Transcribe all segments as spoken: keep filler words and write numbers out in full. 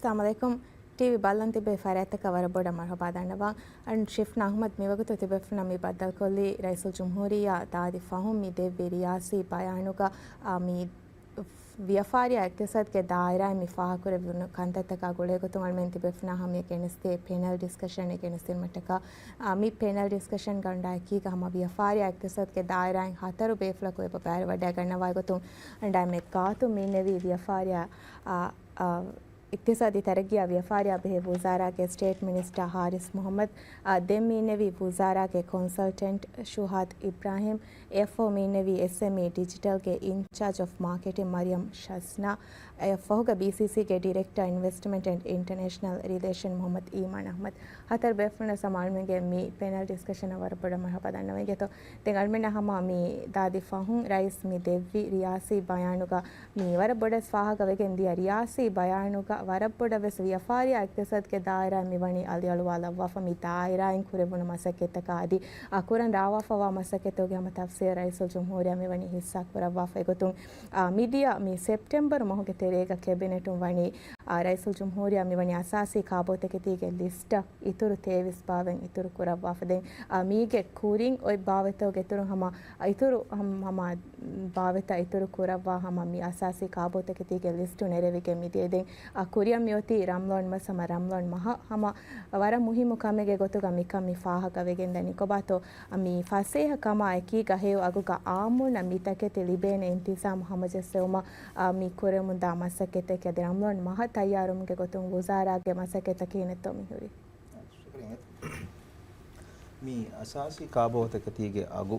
އައްސަލާމު ޢަލައިކުމް. ޓީވީ ބަލަން ތިބޭ ފަރާތްތަކަށް ވަރަށް ބޮޑަށް މަރުޙަބާ ދަންނަވަން. އަން ޝިފްނާ އަޙްމަދު މިވަގުތު ތިބޭފުޅުންނަށް މި ބައްދަލުކޮށްލީ ރައީސުލްޖުމްހޫރިއްޔާ ދާދި ފަހުން މި ދެއްވި ރިޔާސީ ބަޔާނުގަ، އާ، މި ވިޔަފާރިއާ އިޤްތިޞާދުގެ ދާއިރާއިން މި ފާހަގަކުރެވުނު ކަންތައްތަކާ ގުޅޭގޮތުން އަޅުމެން ތިބޭފުޅުންނާ ހަމަޔަށް ގެނެސްދޭ ޕެނަލް ޑިސްކަޝަނެއް ގެނެސްދިނުމަށްޓަކާ، އާ، މި ޕެނަލް ޑިސްކަޝަންގަ އަންޑާ އެކީގަ ހަމަ ވިޔަފާރިއާ އިޤްތިޞާދުގެ ދާއިރާއިން ހަތަރު ބޭފުޅަކު އެބަ ބައިވެވަޑައިގަންނަވާ ގޮތުން އަންޑާ އެންމެ ގާތު މިންނެވީ ވިޔަފާރިއާ، އާ، އާ، އިޤްތިޞާދީ ތަރައްގީއާ ވިޔަފާރިއާ ބެހޭ ވުޒާރާގެ ސްޓޭޓް މިނިސްޓަރ ހާރިސް މުޙައްމަދު، އާ، ދެން މިންނެވީ ވުޒާރާގެ ކޮންސަލްޓެންޓް ޝުހާދް އިބްރާހިމް، އެއަށްފަހު މިންނެވީ އެސްއެމްއީ ޑިޖިޓަލްގެ އިންޗާޖް އޮފް މާކެޓިން މަރިޔަމް ޝަޒްނާ، އެއަށްފަހުގަ ބީސީސީގެ ޑިރެކްޓަރ އިންވެސްޓްމަންޓް އެންޑް އިންޓަރނޭޝަނަލް ރިލޭޝަން މުޙައްމަދު އީމާން އަޙްމަދު. ހަތަރު ބޭފުޅުން ހަމަ އަޅުމެންގެ މި ޕެނަލް ޑިސްކަޝަނަށް ވަރަށް ބޮޑަށް މަރުޙަބާ ދަންނަވަން. އިނގޭތޯ، ދެން އަޅުމެންނަށް ހަމަ މި ދާދި ފަހުން ރައީސް މި ދެއްވި ރިޔާސީ ބަޔާނުގަ މި ވަރަށް ބޮޑަށް ފާހަގަވެގެން ދިޔަ ރިޔާސީ ބަޔާނުގަ ވަރަށް ބޮޑަށް ވެސް ވިޔަފާރިއާ އިޤްތިޞާދުގެ ދާއިރާއިން މިވަނީ އަލިއަޅުވާލައްވާފަ. މި ދާއިރާއިން ކުރެވުނު މަސައްކަތްތަކާ އަދި އަކުރަން ރާވާފަވާ މަސައްކަތުގެ ހަމަ ތަފްސީލް ރައީސުލްޖުމްހޫރިއްޔާ މިވަނީ ހިއްސާ ކުރައްވާފަ. އެގޮތުން، އާ، މިދިޔަ މި ސެޕްޓެމްބަރު މަހުގެ ތެރޭގަ ކެބިނެޓުން ވަނީ، އާ، ރައީސުލްޖުމްހޫރިއްޔާ މިވަނީ އަސާސީ ކާބޯތަކެތީގެ ލިސްޓަށް އިތުރު ތޭވީސް ބާވަތް އިތުރު ކުރައްވާފަ. ދެން، އާ، މީގެ ކުރިން އޮތް ބާވަތުގެ އިތުރު ހަމަ، އިތުރު ހަމަ، ހަމަ ބާވަތް އިތުރު ކުރައްވާ ހަމަ މި އަސާސީ ކާބޯތަކެތީގެ ލިސްޓު ނެރެވިގެން މިދިޔަ. ދެން، އާ، ކުރިއަށް މިއޮތީ ރަމްޟާން މަސް ހަމަ ރަމްޟާން މަހަށް ހަމަ ވަރަށް މުހިއްމު ކަމެއްގެ ގޮތުގަ މިކަން މި ފާހަގަވެގެން ދަނީ. ކޮބާތޯ، އާ، މި ފަސޭހަ ކަމާ އެކީގަ ހެޔޮ އަގުގަ އާއްމުންނަށް މި ތަކެތި ލިބޭނެ އިންތިޒާމު ހަމަޖެއްސެވުމަށް، އާ، މި ކުރެމުންދާ މަސައްކަތްތަކެއް އަދި ރަމްޟާން މަހަށް ތައްޔާރުވުމުގެ ގޮތުން ވުޒާރާގެ މަސައްކަތްތައް ކިހިނެއްތޯ މިހުރީ؟ މި އަސާސީ ކާބޯތަކެތީގެ އަގު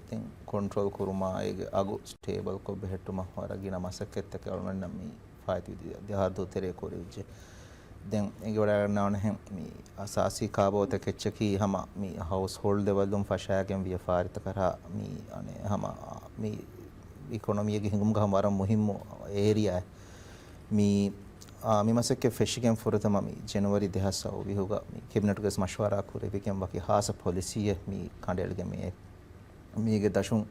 ދެން ކޮންޓްރޯލް ކުރުމާ، އޭގެ އަގު ސްޓޭބަލްކޮށް ބެހެއްޓުމަށް ވަރަށް ގިނަ މަސައްކަތްތަކެއް އަޅުގަނޑަށް މި ފާއިތުވި ދި-، ދެ އަހަރު ދުވަހު ތެރޭ ކުރެވިއްޖެ. ދެން އެނގިވަޑައިގަންނަވަނެހެން މި އަސާސީ ކާބޯތަކެއްޗަކީ ހަމަ މި ހައުސްހޯލްޑް ލެވަލުން ފަށާގެން ވިޔަފާރިތަކަށާ މި އަނެއް ހަމަ މި އިކޮނޮމީގެ ހިނގުމުގަ ހަމަ ވަރަށް މުހިއްމު އޭރިއާއެއް. މި، އާ، މި މަސައްކަތް ފެށިގެން ފުރަތަމަ މި ޖެނުއަރީ ދެހާސް ސައުވީހުގަ މި ކެބިނެޓުގައި މަޝްވަރާ ކުރެވިގެން ވަކި ހާއްސަ ޕޮލިސީއެއް މި ކަނޑައެޅިގެން މި އެ-، މީގެ ދަށުން،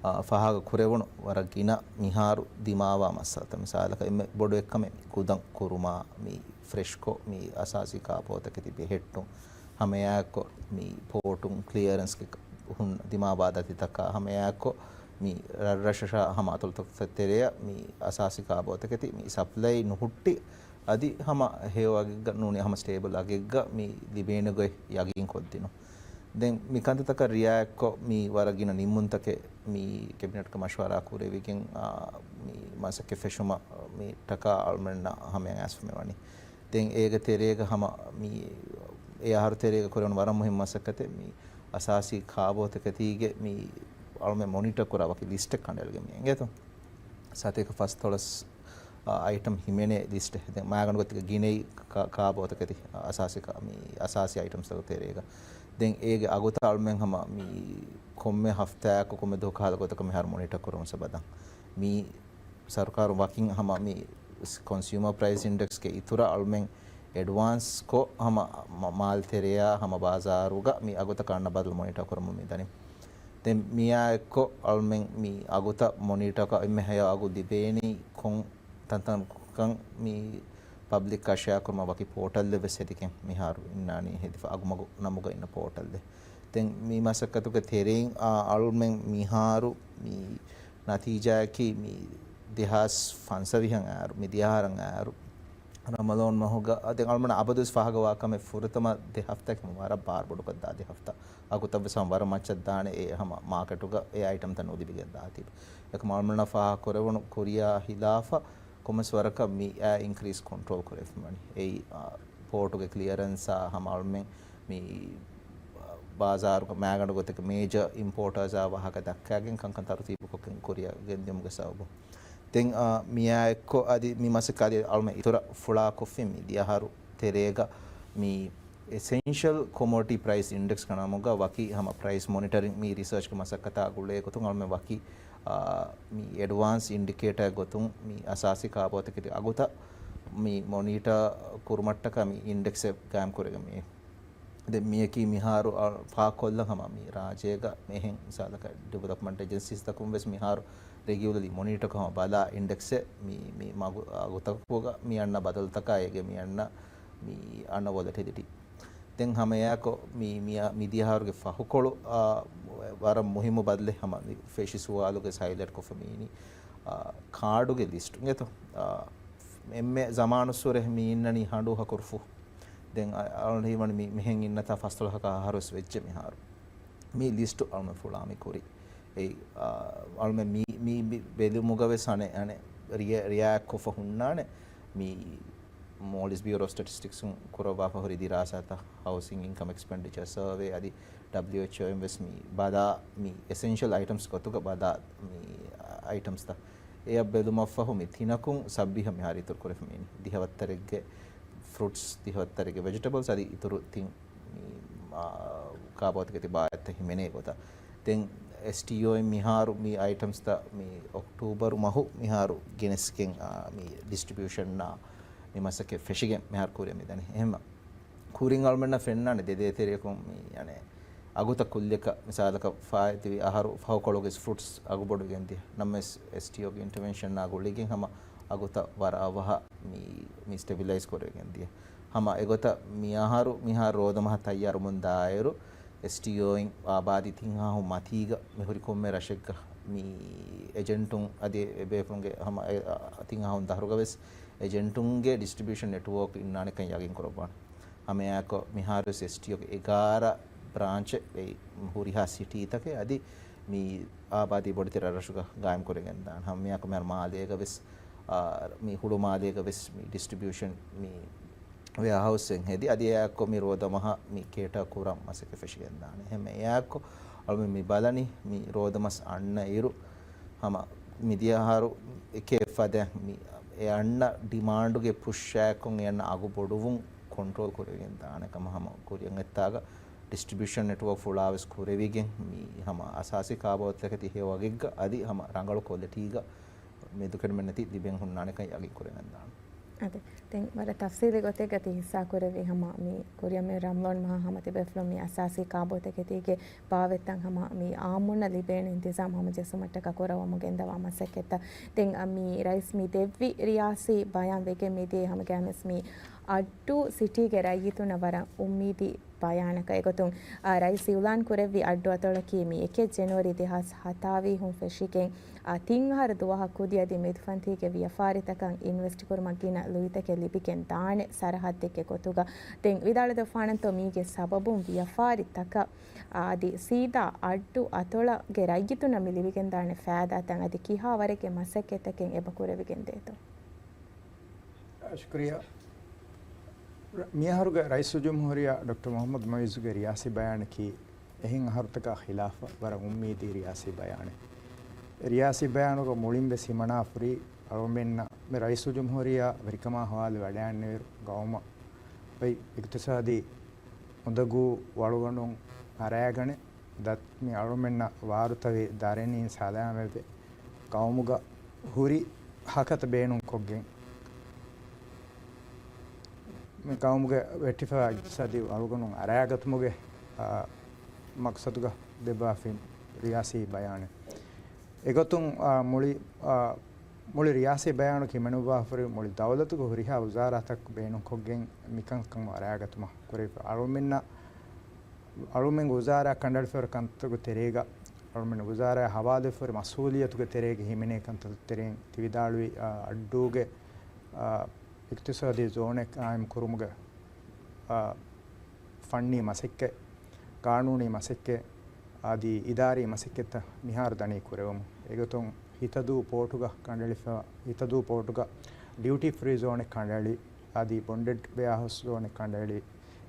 އާ، ފާހަގަ ކުރެވުނު ވަރަށް ގިނަ މިހާރު ދިމާވާ މައްސަލަތައް. މިސާލަކަށް އެންމެ ބޮޑު އެއްކަމެއް ގުދަން ކުރުމާ، މި ފްރެޝްކޮށް މި އަސާސީ ކާބޯތަކެތި ބެހެއްޓުން، ހަމައެއާއެއްކޮށް މި ޕޯޓުން ކްލިއަރެންސްގެ ހުން ދިމާވާ ދަތިތަކާ، ހަމައެއާއެއްކޮށް މި ރަށްރަށަށާ ހަމަ އަތޮޅުތަކުގެ ތެރެއަށް މި އަސާސީ ކާބޯތަކެތި މި ސަޕްލައި ނުހުއްޓި، އަދި ހަމަ ހެޔޮ އަގެއްގަ ނޫނީ ހަމަ ސްޓޭބަލް އަގެއްގަ މި ލިބޭނެ ގޮތް ޔަގީން ކޮށްދިނުން. ދެން މި ކަންތައްތަކަށް ރިއާޔަތްކޮށް މި ވަރަށް ގިނަ ނިންމުންތަކެއް މި ކެބިނެޓްގެ މަޝްވަރާ ކުރެވިގެން، އާ، މި މަސައްކަތް ފެށުމަށް މި ޓަކާ އަޅުމެންނަށް ހަމަޔަށް އައިސްފަ މި ވަނީ. ދެން އޭގެ ތެރޭގަ ހަމަ މި އެ އަހަރު ތެރޭގަ ކުރެވުނު ވަރަށް މުހިންމު މަސައްކަތެއް މި އަސާސީ ކާބޯތަކެތީގެ މި އަޅުމެން މޮނިޓަ ކުރާ ވަކި ލިސްޓެއް ކަނޑައެޅިގެން މި އެނގޭތޯ. ސަތޭކަ ފަސްދޮޅަސް އަ، އައިޓަމް ހިމެނޭ ލިސްޓެއް. ދެން މާގަނޑު ގޮތެއްގަ ގިނައީ ކާ-، ކާބޯތަކެތި އަސާސީ ކާ-، މި އަސާސީ އައިޓަމްސްތަކުގެ ތެރޭގަ. ދެން އޭގެ އަގުތައް އަޅުމެން ހަމަ މި ކޮންމެ ހަފްތާއަކު ކޮންމެ ދުވަހަކު ކަހަލަ ގޮތަކަށް މިހާރު މޮނިޓަ ކުރަމުން ސަބަދަން. މި ސަރުކާރުން ވަކިން ހަމަ މި ކޮންސިއުމަރ ޕްރައިސް އިންޑެކްސްގެ އިތުރަށް އަޅުމެން އެޑްވާންސް ކޮށް ހަމަ މަ-، މާލް ތެރެޔާ ހަމަ ބާޒާރުގަ މި އަގުތައް އަންނަ ބަދަލު މޮނިޓަ ކުރަމުން މި ދަނީ. ދެން މިއާ އެއްކޮށް އަޅުމެން މި އަގުތައް މޮނިޓަކަށް އެންމެ ހެޔޮ އަގު ލިބޭނީ ކޮން ތަންތަނަކަން މި ޕަބްލިކް ކަށައާ ކުރުމަށް ވަކި ޕޯޓަލްއެއް ވެސް ހެދިގެން މިހާރު އިންނާނީ ހެދިފަ އަގުމަގު ނަމުގަ އިންނަ ޕޯޓަލްއެއް. ދެން މި މަސައްކަތުގެ ތެރެއިން އާ އަޅުމެން މިހާރު މި ނަތީޖާއަކީ މި ދެހާސް ފަންސަވީހަށް އައިއިރު، މި ދިޔަ އަހަރަށް އައިއިރު، ރަމަޟާން މަހުގަ ދެން އަޅުމެން އަބަދުވެސް ފާހަގަވާ ކަމެއް ފުރަތަމަ ދެ ހަފްތާއަކީ ވަރަށް ބާރު ބޮޑުކޮށްދާ ދެ ހަފްތާ. އަގުތައް ވެސް ހަމަ ވަރަށް މައްޗަށް ދާނެ އެ ހަމަ މާކެޓުގަ އެ އައިޓަމްތައް ނުލިބިގެން ދާތީ. އެކަމަ އަޅުމެންނަށް ފާހަގަ ކުރެވުނު ކުރިއާ ހިލާފަށް ކޮންމެސް ވަރަކަށް މި އާ އިންކްރީސް ކޮންޓްރޯލް ކުރެވިފަ ވަނީ. އެއީ، އާ، ޕޯޓުގެ ކްލިއަރެންސާ ހަމަ އަޅުމެން މި، އާ، ބާޒާރުގަ މާގަނޑު ގޮތެއްގެ މޭޖަ އިމްޕޯޓާޒާ ވާހަކަ ދައްކާގެން ކަންކަން ތަރުތީބުކޮށްގެން ކުރިއަށް ގެންދިއުމުގެ ސަބަބުން. ދެން، އާ، މިއާ އެއްކޮށް އަދި މި މަސައްކަތް އަޅުމެން އިތުރަށް ފުޅާކޮށްފިން މި ދިޔަ އަހަރު ތެރޭގަ މި އެސެންޝަލް ކޮމޮޑިޓީ ޕްރައިސް އިންޑެކްސްގެ ނަމުގަ ވަކި ހަމަ ޕްރައިސް މޮނިޓަރިން މި ރިސާޗްގެ މަސައްކަތާ ގުޅޭ ގޮތުން އަޅުމެން ވަކި، އާ، މި އެޑްވާންސް އިންޑިކޭޓާ ގޮތުން މި އަސާސީ ކާބޯތަކެތި އަގުތައް މި މޮނިޓަ ކުރުމަށްޓަކާ މި އިންޑެކްސެއް ގާއިމް ކުރެގެން މި. ދެން މިޔަކީ މިހާރު އަ-، ފާހަގަކޮށްލަން ހަމަ މި ރާއްޖޭގަ މިހެން މިސާލަކަށް ޑިވެލޮޕްމަންޓް އެޖެންސީސްތަކުން ވެސް މިހާރު ރެގިއުލަރލީ މޮނިޓަރ ކޮށް ބަލާ އިންޑެކްސެއް މި، މި މަގު-، އަގުތަކުގަ މި އަންނަ ބަދަލުތަކާ އޭގެ މި އަންނަ، މި އަންނަ ވޮލެޓިލިޓީ. ދެން ހަމައެއާއެކު މި، މި، މިދިޔަ އަހަރުގެ ފަހުކޮޅު، އާ، ވަރަށް މުހިއްމު ބަދަލެއް ހަމަ މި ފެށި ސުވާލުގެ ހައިލައިޓް ކޮށްފަ މިއިނީ، އާ، ކާޑުގެ ލިސްޓު އިނގޭތޯ. އާ، އެންމެ ޒަމާނުއްސުރެ މި އިންނަނީ ހަނޑޫ ހަކުރު ފުށް. ދެން އަ-، އަޅުގަނޑު ހީވަނީ މި-، މިހެން އިންނަތާ ފަސްދޮޅަހަކާ އަހަރުވެސް ވެއްޖެ މިހާރު. މި ލިސްޓު އަޅުމެން ފުޅާ މި ކުރި. އެއީ، އާ، އަޅުމެން މި، މި، މި ބެލުމުގަވެސް އަނެއް، އަނެއް ރިއެ-، ރިއެކްޓް ކޮށްފަ ހުންނާނެ. މި މޯލްޑިވްސް ބިއުރޯ އޮފް ސްޓެޓިސްޓިކްސުން ކުރައްވާފަ ހުރި ދިރާސާތައް، ހައުސިން އިންކަމް އެކްސްޕެންޑިޗަރ ސަރވޭ އަދި ޑަބްލިއުއެޗްއޯއިން ވެސް މި ބަލާ، މި އެސެންޝަލް އައިޓަމްސް ގޮތުގަ ބަލާ މި އައިޓަމްސްތައް. އެއަށް ބެލުމަށްފަހު މި ތިނަކުން ސައްބީހަށް މިހާރު އިތުރު ކުރެފަ މިއިނީ. ދިހަވައްތަރެއްގެ ފްރުޓްސް، ދިހަވައްތަރެއްގެ ވެޖިޓަބަލްސް އަދި އިތުރު ތިން މި، އާ، ކާބޯތަކެތި ބާއްތައް ހިމެނޭ ގޮތަށް. ދެން އެސްޓީއޯއިން މިހާރު މި އައިޓަމްސްތައް މި އޮކްޓޫބަރު މަހު މިހާރު ގެނެސްގެން، އާ، މި ޑިސްޓްރިބިއުޝަންއާ މި މަސައްކަތް ފެށިގެން މިހާރު ކުރިއަށް މިދަނީ. އެހެންމަ ކުރިން އަޅުމެންނަށް ފެންނާނެ ދެދޭތެރެއަކުން މި، އަނެއް، އަގުތައް ކުއްލިއަކަށް މިސާލަކަށް ފާއިތިވި އަހަރު ފަހުކޮޅުގެ ފްރުޓްސް އަގު ބޮޑުވިގެން ދިޔަ. ނަމަވެސް އެސްޓީއޯގެ އިންޓަވެންޝަންއާ ގުޅިގެން ހަމަ އަގުތައް ވަރަށް އަވަހަށް މި، މި ސްޓެބިލައިޒް ކުރެވިގެން ދިޔަ. ހަމަ އެގޮތަށް މި އަހަރު މިހާރު ރޯދަމަހަށް ތައްޔާރުވަމުން ދާއިރު، އެސްޓީއޯއިން އާބާދީ ތިން ހާހުން މަތީގަ މި ހުރި ކޮންމެ ރަށެއްގަ މި އެޖެންޓުން އަދި އެބޭފުޅުންގެ ހަމަ އެ، އަ، ތިން ހާހުން ދަހަރުގަވެސް އެޖެންޓުންގެ ޑިސްޓްރިބިއުޝަން ނެޓްވޯކް އިންނާނެކަން ޔަގީން ކުރައްވާނެ. ހަމައެއާއެކު މިހާރުވެސް އެސްޓީއޯގެ އެގާރަ ބްރާންޗެއް އެއީ ހުރިހާ ސިޓީތަކެއް އަދި މި އާބާދީ ބޮޑެތި ރަށްރަށުގަ ގާއިމް ކުރެވިގެން ދާނެ. ހަމައެއާއެކު މިހާރު މާލޭގަވެސް، އާ، މި ހުޅު މާލޭގަވެސް މި ޑިސްޓްރިބިއުޝަން މި ވެއާހައުސްއެއް ހެދި، އަދި އެއާއެކު މި ރޯދަމަހަށް މި ކޭޓަ ކުރަން މަސައްކަތް ފެށިގެން ދާނެ. އެހެން އެއާއެކު އަޅުމެން މި ބަލަނީ މި ރޯދަމަސް އަންނަ އިރު ހަމަ މިދިޔަ އަހަރު އެކޭ ފަދަ މި އެ އަންނަ ޑިމާންޑުގެ ޕުޝްއާއެކުން އެ އަންނަ އަގު ބޮޑުވުން ކޮންޓްރޯލް ކުރެވިގެން ދާނެ ކަމަށް ހަމަ ކުރިއަށް އެއްތާގަ ޑިސްޓްރިބިއުޝަން ނެޓްވޯކް ފުޅާވެސް ކުރެވިގެން މި ހަމަ އަސާސީ ކާބޯތަކެތި ހެޔޮ ވަގެއްގަ އަދި ހަމަ ރަނގަޅު ކޮލިޓީގަ މެދުކެނޑުމެއް ނެތި ލިބެން ހުންނާނެކަން ޔަގީން ކުރެވިގެން ދާނެ. އަދި ދެން ވަރަށް ތަފްސީލީ ގޮތެއްގަ ތި ހިއްސާ ކުރެއްވި ހަމަ މި ކުރިއަށް މި ރަމްޟާން މަހާ ހަމަ ތިބޭފުޅުން މި އަސާސީ ކާބޯތަކެތީގެ ބާވަތްތައް ހަމަ މި އާއްމުންނަށް ލިބޭނެ އިންތިޒާމް ހަމަ ޖެއްސުމަށްޓަކާ ކުރައްވަމުން ގެންދަވާ މަސައްކަތްތައް. ދެން އަ، މި ރައީސް މި ދެއްވި ރިޔާސީ ބަޔާން ވެގެން މިދިޔަ ހަމަ ގައިމުވެސް މި އައްޑޫ ސިޓީގެ ރައްޔިތުންނަށް ވަރަށް އުއްމީދީ ބަޔާނަކަށް އެގޮތުން، އާ، ރައީސް އިއުލާން ކުރެއްވި އައްޑު އަތޮޅަކީ މި އެކެއް ޖެނުއަރީ ދެހާސް ހަތާވީހުން ފެށިގެން، އާ، ތިން އަހަރު ދުވަހަށް ކުދި އަދި މެދުފަންތީގެ ވިޔަފާރިތަކަށް އިންވެސްޓް ކުރުމަށް ގިނަ ލުއިތަކެއް ލިބިގެން ދާނެ ސަރަހައްދެއްގެ ގޮތުގަ. ދެން ވިދާޅުވެފާނަންތޯ މީގެ ސަބަބުން ވިޔަފާރިތަކަށް، އާ، އަދި ސީދާ އައްޑު އަތޮޅުގެ ރައްޔިތުންނަށް މި ލިބިގެންދާނެ ފައިދާތައް އަދި ކިހާވަރެއްގެ މަސައްކަތްތަކެއް އެބަ ކުރެވިގެން ދޭތޯ؟ ޝުކުރިއްޔާ. މިއަހަރުގެ ރައީސުލްޖުމްހޫރިއްޔާ ޑޮކްޓަރ މުޙައްމަދު މުޢިއްޒުގެ ރިޔާސީ ބަޔާނަކީ އެހެން އަހަރުތަކާ ޚިލާފަށް ވަރަށް އުއްމީދީ ރިޔާސީ ބަޔާނެއް. ރިޔާސީ ބަޔާނުގަ މުޅިން ވެސް ހިމަނާފަ ހުރީ އަޅުމެންނަށް މި ރައީސުލްޖުމްހޫރިއްޔާ ވެރިކަމާ ހަވާލުވެ ވަޑައިގެންނެވިއިރު ގައުމަށް އޮތް އިޤްތިޞާދީ އުނދަގޫ ވަޅުގަނޑުން އަރައިގަނެ ދަތް މި އަޅުމެންނަށް ވާރުތަވި ދަރިނީ ސަލާމަތްވެ، ގައުމުގަ ހުރި ހަކަތަ ބޭނުންކޮށްގެން، މި ގައުމުގެ ވެއްޓިފައިވާ އިޤްތިޞާދީ ވަޅުގަނޑު އަރައިގަތުމުގެ، އާ، މަޤްޞަދުގަ ދެއްވާފިން ރިޔާސީ ބަޔާނެއް. އެގޮތުން، އާ، މުޅި، އާ، މުޅި ރިޔާސީ ބަޔާނު ހިމެނުއްވާފަހުރި މުޅި ދައުލަތުގެ ހުރިހާ ވުޒާރާތައް ބޭނުންކޮށްގެން މިކަންކަން އަރައިގަތުމަށް ކުރެވިފަ. އަޅުމެންނަށް އަޅުމެން ވުޒާރާ ކަނޑައެޅިފައި ކަންތަކުގެ ތެރޭގަ، އަޅުމެން ވުޒާރާ ހަވާލުވެފައި މަސްއޫލިއްޔަތުގެ ތެރޭގަ ހިމެނޭ ކަންތައް ތެރެއިން ތި ވިދާޅުވި، އަ، އައްޑޫގެ، އަ، އިޤްތިޞާދީ ޒޯނެއް ޤާއިމް ކުރުމުގެ، އަ، ފަންނީ މަސައްކަތް، ޤާނޫނީ މަސައްކަތް، އަދި އިދާރީ މަސައްކަތްތައް މިހާރު ދަނީ ކުރެވުމުން. އެގޮތުން ހިތަދޫ ޕޯޓުގަ ކަނޑައެޅިފަ، ހިތަދޫ ޕޯޓުގަ ޑިއުޓީ ފްރީ ޒޯނެއް ކަނޑައެޅި، އަދި ބޮންޑެޑް ވެއާހައުސް ޒޯނެއް ކަނޑައެޅި،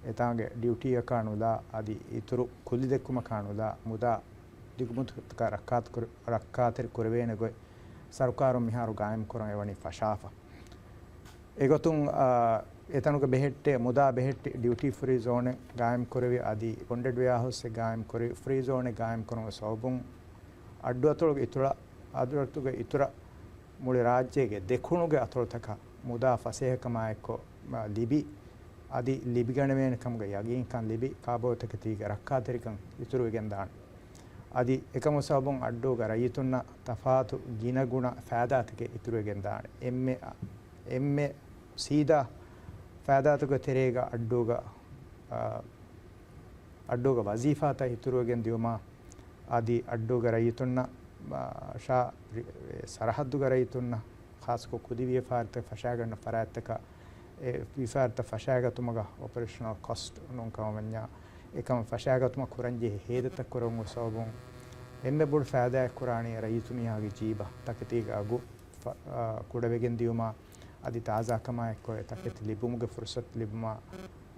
އެތާނގެ ޑިއުޓީއަކާ ނުލާ، އަދި އިތުރު ކުލިދެއްކުމަކާ ނުލާ، މުދާ ދިގުމުތުތަކާ ރައްކާތެރި ކުރެ-، ރައްކާތެރި ކުރެވޭނެ ގޮތް ސަރުކާރުން މިހާރު ގާއިމް ކުރަން އެވަނީ ފަށާފަ. އެގޮތުން، އާ، އެތަނުގެ ބެހެއްޓޭ، މުދާ ބެހެއްޓި ޑިއުޓީ ފްރީ ޒޯނެއް ގާއިމް ކުރެވި، އަދި ބޮންޑެޑް ވެއާހައުސްއެއް ގާއިމް ކުރި، ފްރީ ޒޯނެއް ގާއިމް ކުރުމުގެ ސަބަބުން އައްޑު އަތޮޅުގެ އިތުރަށް، އައްޑު އަތޮޅުގެ އިތުރަށް މުޅި ރާއްޖޭގެ ދެކުނުގެ އަތޮޅުތަކަށް މުދާ ފަސޭހަކަމާއެއްކޮށް، އާ، ލިބި، އަދި ލިބިގަނެވޭނެ ކަމުގެ ޔަގީންކަން ލިބި، ކާބޯތަކެތީގެ ރައްކާތެރިކަން އިތުރުވެގެންދާނެ. އަދި އެކަމު ސަބަބުން އައްޑޫގަ ރައްޔިތުންނަށް ތަފާތު ގިނަގުނަ ފައިދާތަކެއް އިތުރުވެގެން ދާނެ. އެންމެ، އެންމެ ސީދާ ފައިދާތުގެ ތެރޭގަ އައްޑޫގަ، އާ، އައްޑޫގަ ވަޒީފާތައް އިތުރުވެގެން ދިއުމާ، އަދި އައްޑޫގަ ރައްޔިތުންނަށް، އާ، ޝާ، ރި-، ސަރަހައްދުގަ ރައްޔިތުންނަށް ޚާއްޞަކޮށް ކުދި ވިޔަފާރިތައް ފަށާގަންނަ ފަރާތްތަކަށް، އެ ވިޔަފާރިތައް ފަށާގަތުމުގަ އޮޕަރޭޝަނަލް ކޮސްޓް ނޫން ކަމަށް ވަންޏާ، އެކަމަށް ފަށާގަތުމަށް ކުރަންޖެހޭ ހޭދަތައް ކުރެވުމުގެ ސަބަބުން އެންމެ ބޮޑު ފައިދާއެއް ކުރާނީ ރައްޔިތު މީހާގެ ޖީބަށް ތަކެތީގެ އަގު ފަ-، އާ، ކުޑަވެގެން ދިޔުމާ، އަދި ތާޒާކަމާ އެއްކޮށް އެ ތަކެތި ލިބުމުގެ ފުރުސަތު ލިބުމާ،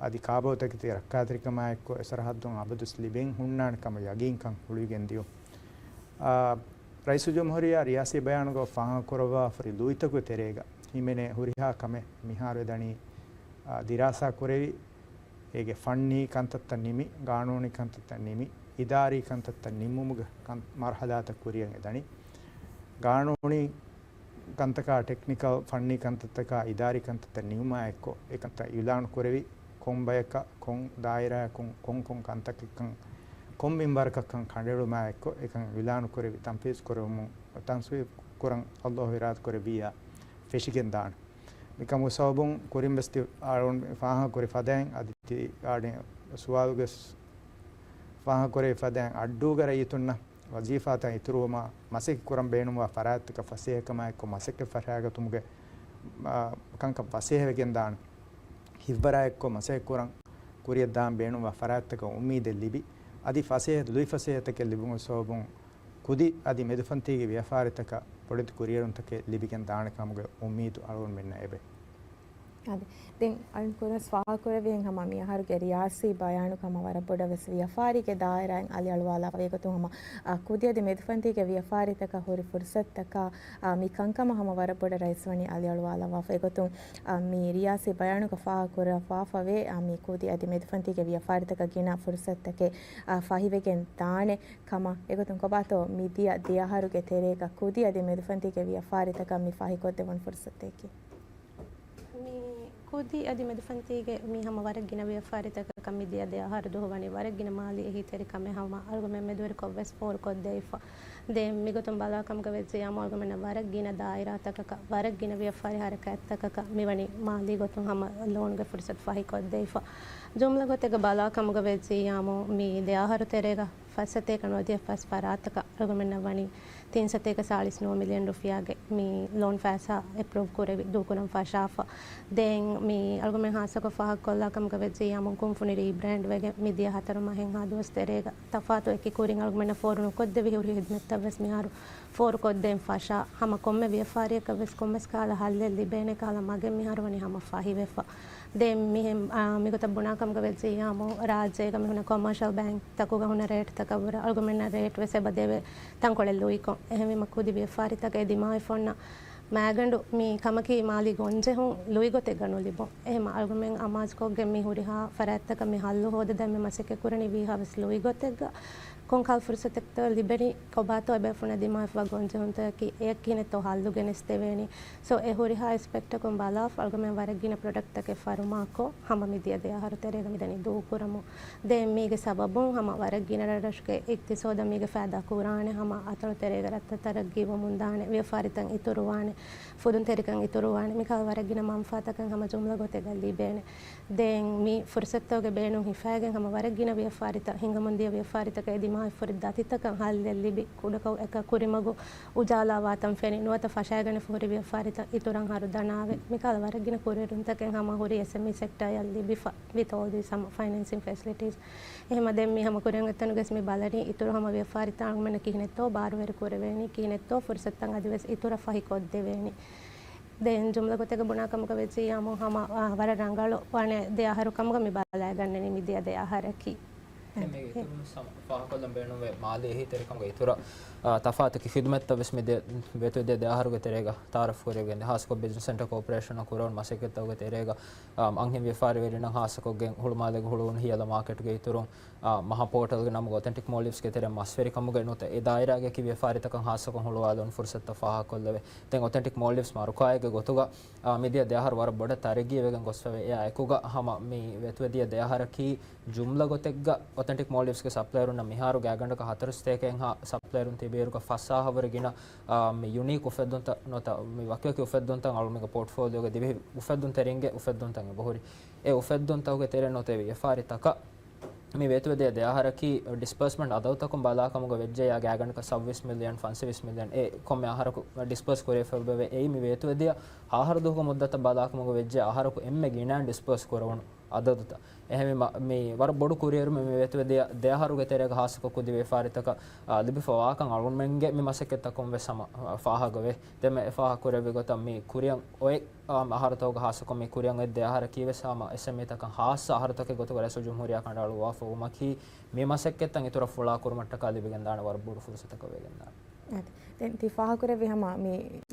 އަދި ކާބޯތަކެތި ރައްކާތެރިކަމާ އެއްކޮށް އެ ސަރަހައްދުން އަބަދުވެސް ލިބެން ހުންނާނެ ކަމަށް ޔަގީންކަން ހުޅުވިގެން ދިޔުން. އާ، ރައީސުލްޖުމްހޫރިއްޔާ ރިޔާސީ ބަޔާނުގަ ފާހަގަކުރައްވާފައި ލުއިތަކުގެ ތެރޭގަ ހިމެނޭ ހުރިހާ ކަމެއް މިހާރު އެދަނީ، އާ، ދިރާސާ ކުރެވި، އޭގެ ފަންނީ ކަންތައްތައް ނިމި، ގާނޫނީ ކަންތައްތައް ނިމި، އިދާރީ ކަންތައްތައް ނިމުމުގެ ކަން-، މަރުހަލާތައް ކުރިއަށް އެދަނީ. ގާނޫނީ ކަންތަކާ، ޓެކްނިކަލް ފަންނީ ކަންތައްތަކާ، އިދާރީ ކަންތައްތައް ނިމުމާ އެއްކޮށް، އެ ކަންތައް އިއުލާނު ކުރެވި، ކޮން ބަޔަކަށް، ކޮން ދާއިރާއަކުން، ކޮން ކޮން ކަންތަކެއްކަން، ކޮން މިންވަރަކަށްކަން ކަނޑައެޅުމާ އެއްކޮށް، އެކަން އިއުލާނު ކުރެވި، ތަންފީޒު ކުރެވުމުން، ތަންފީޒު ކުރަން ﷲ އިރާދަ ކުރެއްވިއްޔާ ފެށިގެން ދާނެ. މިކަމުގެ ސަބަބުން ކުރިން ވެސް ތި އަޅުން ފާހަގަކުރި ފަދައިން އަދި ތި އާޑި ސުވާލުގެ ސް-، ފާހަގަކުރެވި ފަދައިން އައްޑޫގަ ރައްޔިތުންނަށް ވަޒީފާތައް އިތުރުވުމާ، މަސައްކަތް ކުރަން ބޭނުންވާ ފަރާތްތަކަށް ފަސޭހަކަމާ އެއްކޮށް މަސައްކަތް ފަށާގަތުމުގެ، އާ، ކަންކަން ފަސޭހަވެގެން ދާނެ. ހިތްވަރާ އެއްކޮށް މަސައްކަތް ކުރަން ކުރިއަށް ދާން ބޭނުންވާ ފަރާތްތަކަށް އުއްމީދެއް ލިބި، އަދި ފަސޭހަ، ލުއި ފަސޭހަތަކެއް ލިބުމުގެ ސަބަބުން ކުދި އަދި މެދުފަންތީގެ ވިޔަފާރިތަކަށް ބޮޑެތި ކުރިއެރުންތަކެއް ލިބިގެން ދާނެ ކަމުގެ އުއްމީދު އަޅުގަނޑުމެންނަށް އެބެ. އަދި ދެން އަޅުން ކުރިން ވެސް ފާހަގަކުރެއްވިހެން ހަމަ މި އަހަރުގެ ރިޔާސީ ބަޔާނުގަ ހަމަ ވަރަށް ބޮޑަށް ވެސް ވިޔަފާރީގެ ދާއިރާއިން އަލިއަޅުވާލާފަ އެގޮތުން ހަމަ، އާ، ކުދި އަދި މެދުފަންތީގެ ވިޔަފާރިތަކަށް ހުރި ފުރުސަތުތަކާ، އާ، މި ކަންކަމަށް ހަމަ ވަރަށް ބޮޑަށް ރައީސް ވަނީ އަލިއަޅުވާލާފަ އެގޮތުން، އާ، މި ރިޔާސީ ބަޔާނުގަ ފާހަގަކުރައްވާފަވޭ، އާ، މި ކުދި އަދި މެދުފަންތީގެ ވިޔަފާރިތަކަށް ގިނަ ފުރުސަތުތަކެއް، އާ، ފަހިވެގެން ދާނެ ކަމަށް. އެގޮތުން ކޮބާތޯ މިދިޔަ ދެ އަހަރުގެ ތެރޭގަ ކުދި އަދި މެދުފަންތީގެ ވިޔަފާރިތަކަށް މި ފަހިކޮށްދެވުނު ފުރުސަތެކީ؟ މި ކުދި އަދި މެދުފަންތީގެ މި ހަމަ ވަރަށް ގިނަ ވިޔަފާރިތަކަކަށް މި ދިޔަ ދެ އަހަރު ދުވަހު ވަނީ ވަރަށް ގިނަ މާލީ އެހީތެރިކަމެއް ހަމަ އަޅުގަމެން މެދުވެރިކޮށް ވެސް ފޯރުކޮށްދެވިފަ. ދެން މިގޮތުން ބަލާ ކަމުގަ ވެއްޖެޔާމު އަޅުގަމެންނަށް ވަރަށް ގިނަ ދާއިރާތަކަކަށް، ވަރަށް ގިނަ ވިޔަފާރި ހަރަކާތްތަކަކަށް މިވަނީ މާލީ ގޮތުން ހަމަ ލޯނުގެ ފުރުސަތު ފަހިކޮށްދެވިފަ. ޖުމްލަ ގޮތެއްގަ ބަލާ ކަމުގަ ވެއްޖެޔާމު މި ދެ އަހަރު ތެރޭގަ ފަސް ސަތޭކަ ނުވަދިހަ ފަސް ފަރާތަކަށް އަޅުގަމެންނަށް ވަނީ ތިން ސަތޭކަ ސާޅީސް ނުވަ މިލިއަން ރުފިޔާގެ މި ލޯން ފައިސާ އެޕްރޫވް ކުރެވި ދޫކުރަން ފަށާފަ. ދެން މި އަޅުގަމެން ހާއްސަކޮށް ފާހަގަކޮށްލާ ކަމުގަ ވެއްޖެޔާމު ކުންފުނި ރީބްރޭންޑް ވެގެން މިދިޔަ ހަތަރު މަހެއްހާ ދުވަސް ތެރޭގަ ތަފާތު އެކި ކުރިން އަޅުގަމެންނަށް ފޯރު ނުކޮށްދެވި ހުރި ހިދުމަތްތައް ވެސް މިހާރު ފޯރުކޮށްދޭން ފަށާ، ހަމަ ކޮންމެ ވިޔަފާރިއަކަށް ވެސް ކޮންމެސް ކަހަލަ ހައްލެއް ލިބޭނެ ކަހަލަ މަގެއް މިހާރު ވަނީ ހަމަ ފަހިވެފަ. ދެން މިހެން، އާ، މިގޮތަށް ބުނާ ކަމުގަ ވެއްޖެޔާމު ރާއްޖޭގަ މި ހުންނަ ކޮމާޝަލް ބޭންކްތަކުގަ ހުންނަ ރޭޓްތަކަށް ވުރެ އަޅުގަމެންނަށް ރޭޓް ވެސް އެބަ ދެވޭ ތަންކޮޅެއް ލުއިކޮށް. އެހެންވީމަ ކުދި ވިޔަފާރިތަކަށް އެ ދިމާވެފަ އޮންނަ މައިގަނޑު މި ކަމަކީ މާލީ ގޮންޖެހުން ލުއިގޮތެއްގަ ނުލިބުން. އެހެންމަ އަޅުގަމެން އަމާޒުކޮށްގެން މި ހުރިހާ ފަރާތްތަކަށް މި ހައްލު ހޯދަދޭން މި މަސައްކަތް ކުރަނީ ވީހާވެސް ލުއިގޮތެއްގަ. ކޮންކަހަލަ ފުރުސަތެއްތޯ ލިބެނީ، ކޮބާތޯ އެބޭފުޅުންނަށް ދިމާވެފަ ގޮންޖެހުންތަކަކީ އެޔަށް ކިހިނެއްތޯ ހައްލު ގެނެސްދެވޭނީ. ސޯ، އެ ހުރިހާ އެސްޕެކްޓަކުން ބަލާފަ އަޅުގަމެން ވަރަށް ގިނަ ޕްރޮޑަކްޓްތަކެއް ފަރުމާކޮށް، ހަމަ މިދިޔަ ދެ އަހަރު ތެރޭގަ މިދަނީ ދޫކުރަމުން. ދެން މީގެ ސަބަބުން ހަމަ ވަރަށް ގިނަ ރަށްރަށުގެ އިޤްތިޞާދަށް މީގެ ފައިދާ ކުރާނެ، ހަމަ އަތޮޅު ތެރޭގަ ރަށްތައް ތަރައްގީވަމުން ދާނެ، ވިޔަފާރިތައް އިތުރުވާނެ، ފުދުންތެރިކަން އިތުރުވާނެ، މިކަހަލަ ވަރަށް ގިނަ މަންފާތަކަށް ހަމަ ޖުމްލަ ގޮތެއްގަ ލިބޭނެ. ދެން މި ފުރުސަތުގެ ބޭނުން ހިފައިގެން ހަމަ ވަރަށް ގިނަ ވިޔަފާރިތައް، ހިނގަމުންދިޔަ ވިޔަފާރިތަކަށް އެ ދިމާވެފަ ހުރި ދަތިތަކަށް ހައްލެއް ލިބި، ކުޑަކޮށް އެކަ ކުރިމަގު އުޖާލާ ވާތަން ފެނި، ނުވަތަ ފަށައިގަނެފަ ހުރި ވިޔަފާރިތައް އިތުރަށް ހަރު ދަނާވެ، މިކަހަލަ ވަރަށް ގިނަ ކުރިއެރުންތަކެއް ހަމަ ހުރި އެސްއެމްއީ ސެކްޓަރއަށް ލިބިފަ، with all these ހަމަ ފައިނޭންސިން ފެސިލިޓީސް. އެހެމަ ދެން މި ހަމަ ކުރިއަށް އޮތްތަނުގަސް މި ބަލަނީ އިތުރު ހަމަ ވިޔަފާރިތައް އަޅުގަނޑަށް ކިހިނެއްތޯ ބާރުވެރި ކުރެވޭނީ، ކިހިނެއްތޯ ފުރުސަތުތައް އަދިވެސް އިތުރަށް ފަހިކޮށްދެވޭނީ. ދެން ޖުމްލަ ގޮތެއްގަ ބުނާ ކަމުގަ ވެއްޖެއްޔާމު ހަމަ، އާ، ވަރަށް ރަނގަޅު ވާނެ ދެ އަހަރު ކަމުގަ މި ބަލައިގަންނަނީ މި ދިޔަ ދެ އަހަރަކީ. ދެން މީގެ އިތުރުން ސަމް ފާހަގަކޮށްލަން ބޭނުންވޭ މާލީ އެހީތެރިކަމުގެ އިތުރަށް، އާ، ތަފާތު ކި ޚިދުމަތްތައް ވެސް މި ދެ، ވެތު ދެ ދެ އަހަރުގެ ތެރޭގަ ތައާރަފް ކުރެވިގެން ދިޔަ. ހާއްސަކޮށް ބިޒްނަސް ސެންޓަރ ކޯޕަރޭޝަނަށް ކުރެވުނު މަސައްކަތްތަކުގެ ތެރޭގަ، އާ، އަންހެން ވިޔަފާރިވެރިންނަށް ހާއްސަކޮށްގެން ހުޅުމާލޭގަ ހުޅުވުނު ހިޔަލަ މާކެޓްގެ އިތުރުން، އާ، މަހާ ޕޯޓަލްގެ ނަމުގަ އޮތެންޓިކް މޯލްޑިވްސްގެ ތެރެއިން މަސްވެރިކަމުގެ ނުވަތަ އެ ދާއިރާގެ ކި ވިޔަފާރިތަކަށް ހާއްސަކޮށް ހުޅުވާލުން ފުރުސަތުތައް ފާހަގަކޮށްލެވޭ. ދެން އޮތެންޓިކް މޯލްޑިވްސް މަރުކާއެއްގެ ގޮތުގަ، އާ، މިދިޔަ ދެ އަހަރު ވަރަށް ބޮޑަށް ތަރައްގީވެގެން ގޮސްފަވޭ. އެއާ އެކުގަ ހަމަ މި ވެތުވެދިޔަ ދެ އަހަރަކީ ޖުމްލަ ގޮތެއްގަ އޮތެންޓިކް މޯލްޑިވްސްގެ ސަޕްލަޔަރުންނަށް މިހާރު ގާތްގަނޑަކަށް ހަތަރު ސަތޭކައެއްހާ ސަޕްލަޔަރުން ތިބިއިރުގަ ފަސް ހާހަށްވުރެ ގިނަ، އާ، މި ޔުނީކް އުފެއްދުންތައް ނުވަތަ މި ވަކިވަކި އުފެއްދުންތައް އަޅުމެންގެ ޕޯޓްފޯލިއޯގަ ދިވެހި އުފެއްދުންތެރިންގެ އުފެއްދުންތައް އެބަހުރި. އެ އުފެއްދުންތަކުގެ ތެރެއިން ނުވަތަ ވިޔަފާރިތަކަށް މި ވޭތުވެދިޔަ ދެ އަހަރަކީ ޑިސްބަރސްމަންޓް އަދަދުތަކުން ބަލާކަމުގަ ވެއްޖެޔާ ގާތްގަނޑަކަށް ސައްބީސް މިލިއަން، ފަންސަވީސް މިލިއަން އެ ކޮންމެ އަހަރަކު ޑިސްބަރސް ކުރެވިފައިވޭ. އެއީ މި ވޭތުވެދިޔަ އަހަރު ދުވަހުގެ މުއްދަތަށް ބަލާކަމުގަ ވެއްޖެ އަހަރަކު އެންމެ ގިނައިން ޑިސްބަރސް ކުރެވުނު އަދަދުތައް. އެހެންވީމަ، މި ވަރަށް ބޮޑު ކުރިއެރުމެއް މި ވޭތުވެދިޔަ ދެ އަހަރުގެ ތެރޭގަ ހާއްސަކޮށް ކުދި ވިޔަފާރިތަކަށް، އާ، ލިބިފަ ވާކަން އަޅުގަނޑުމެންގެ މި މަސައްކަތްތަކުން ވެސް ހަމަ، އާ، ފާހަގަވޭ. ދެން އެ ފާހަގަ ކުރެއްވި ގޮތަށް މި ކުރިއަށް އޮތް، އާ، އަހަރުތަކުގަ ހާއްސަކޮށް މި ކުރިއަށް އޮތް ދެ އަހަރަކީ ވެސް ހަމަ އެސްއެމްއީތަކަށް ހާއްސަ އަހަރުތަކެއް ގޮތުގަ ރައީސުލްޖުމްހޫރިއްޔާ ކަނޑައަޅުއްވާފަ ވުމަކީ މި މަސައްކަތްތައް އިތުރަށް ފުޅާކުރުމަށްޓަކާ ލިބިގެންދާނެ ވަރަށް ބޮޑު ފުރުސަތަކަށް ވެގެންދާނެ. އަދި، ދެން ތި ފާހަގަކުރެއްވި ހަމަ މި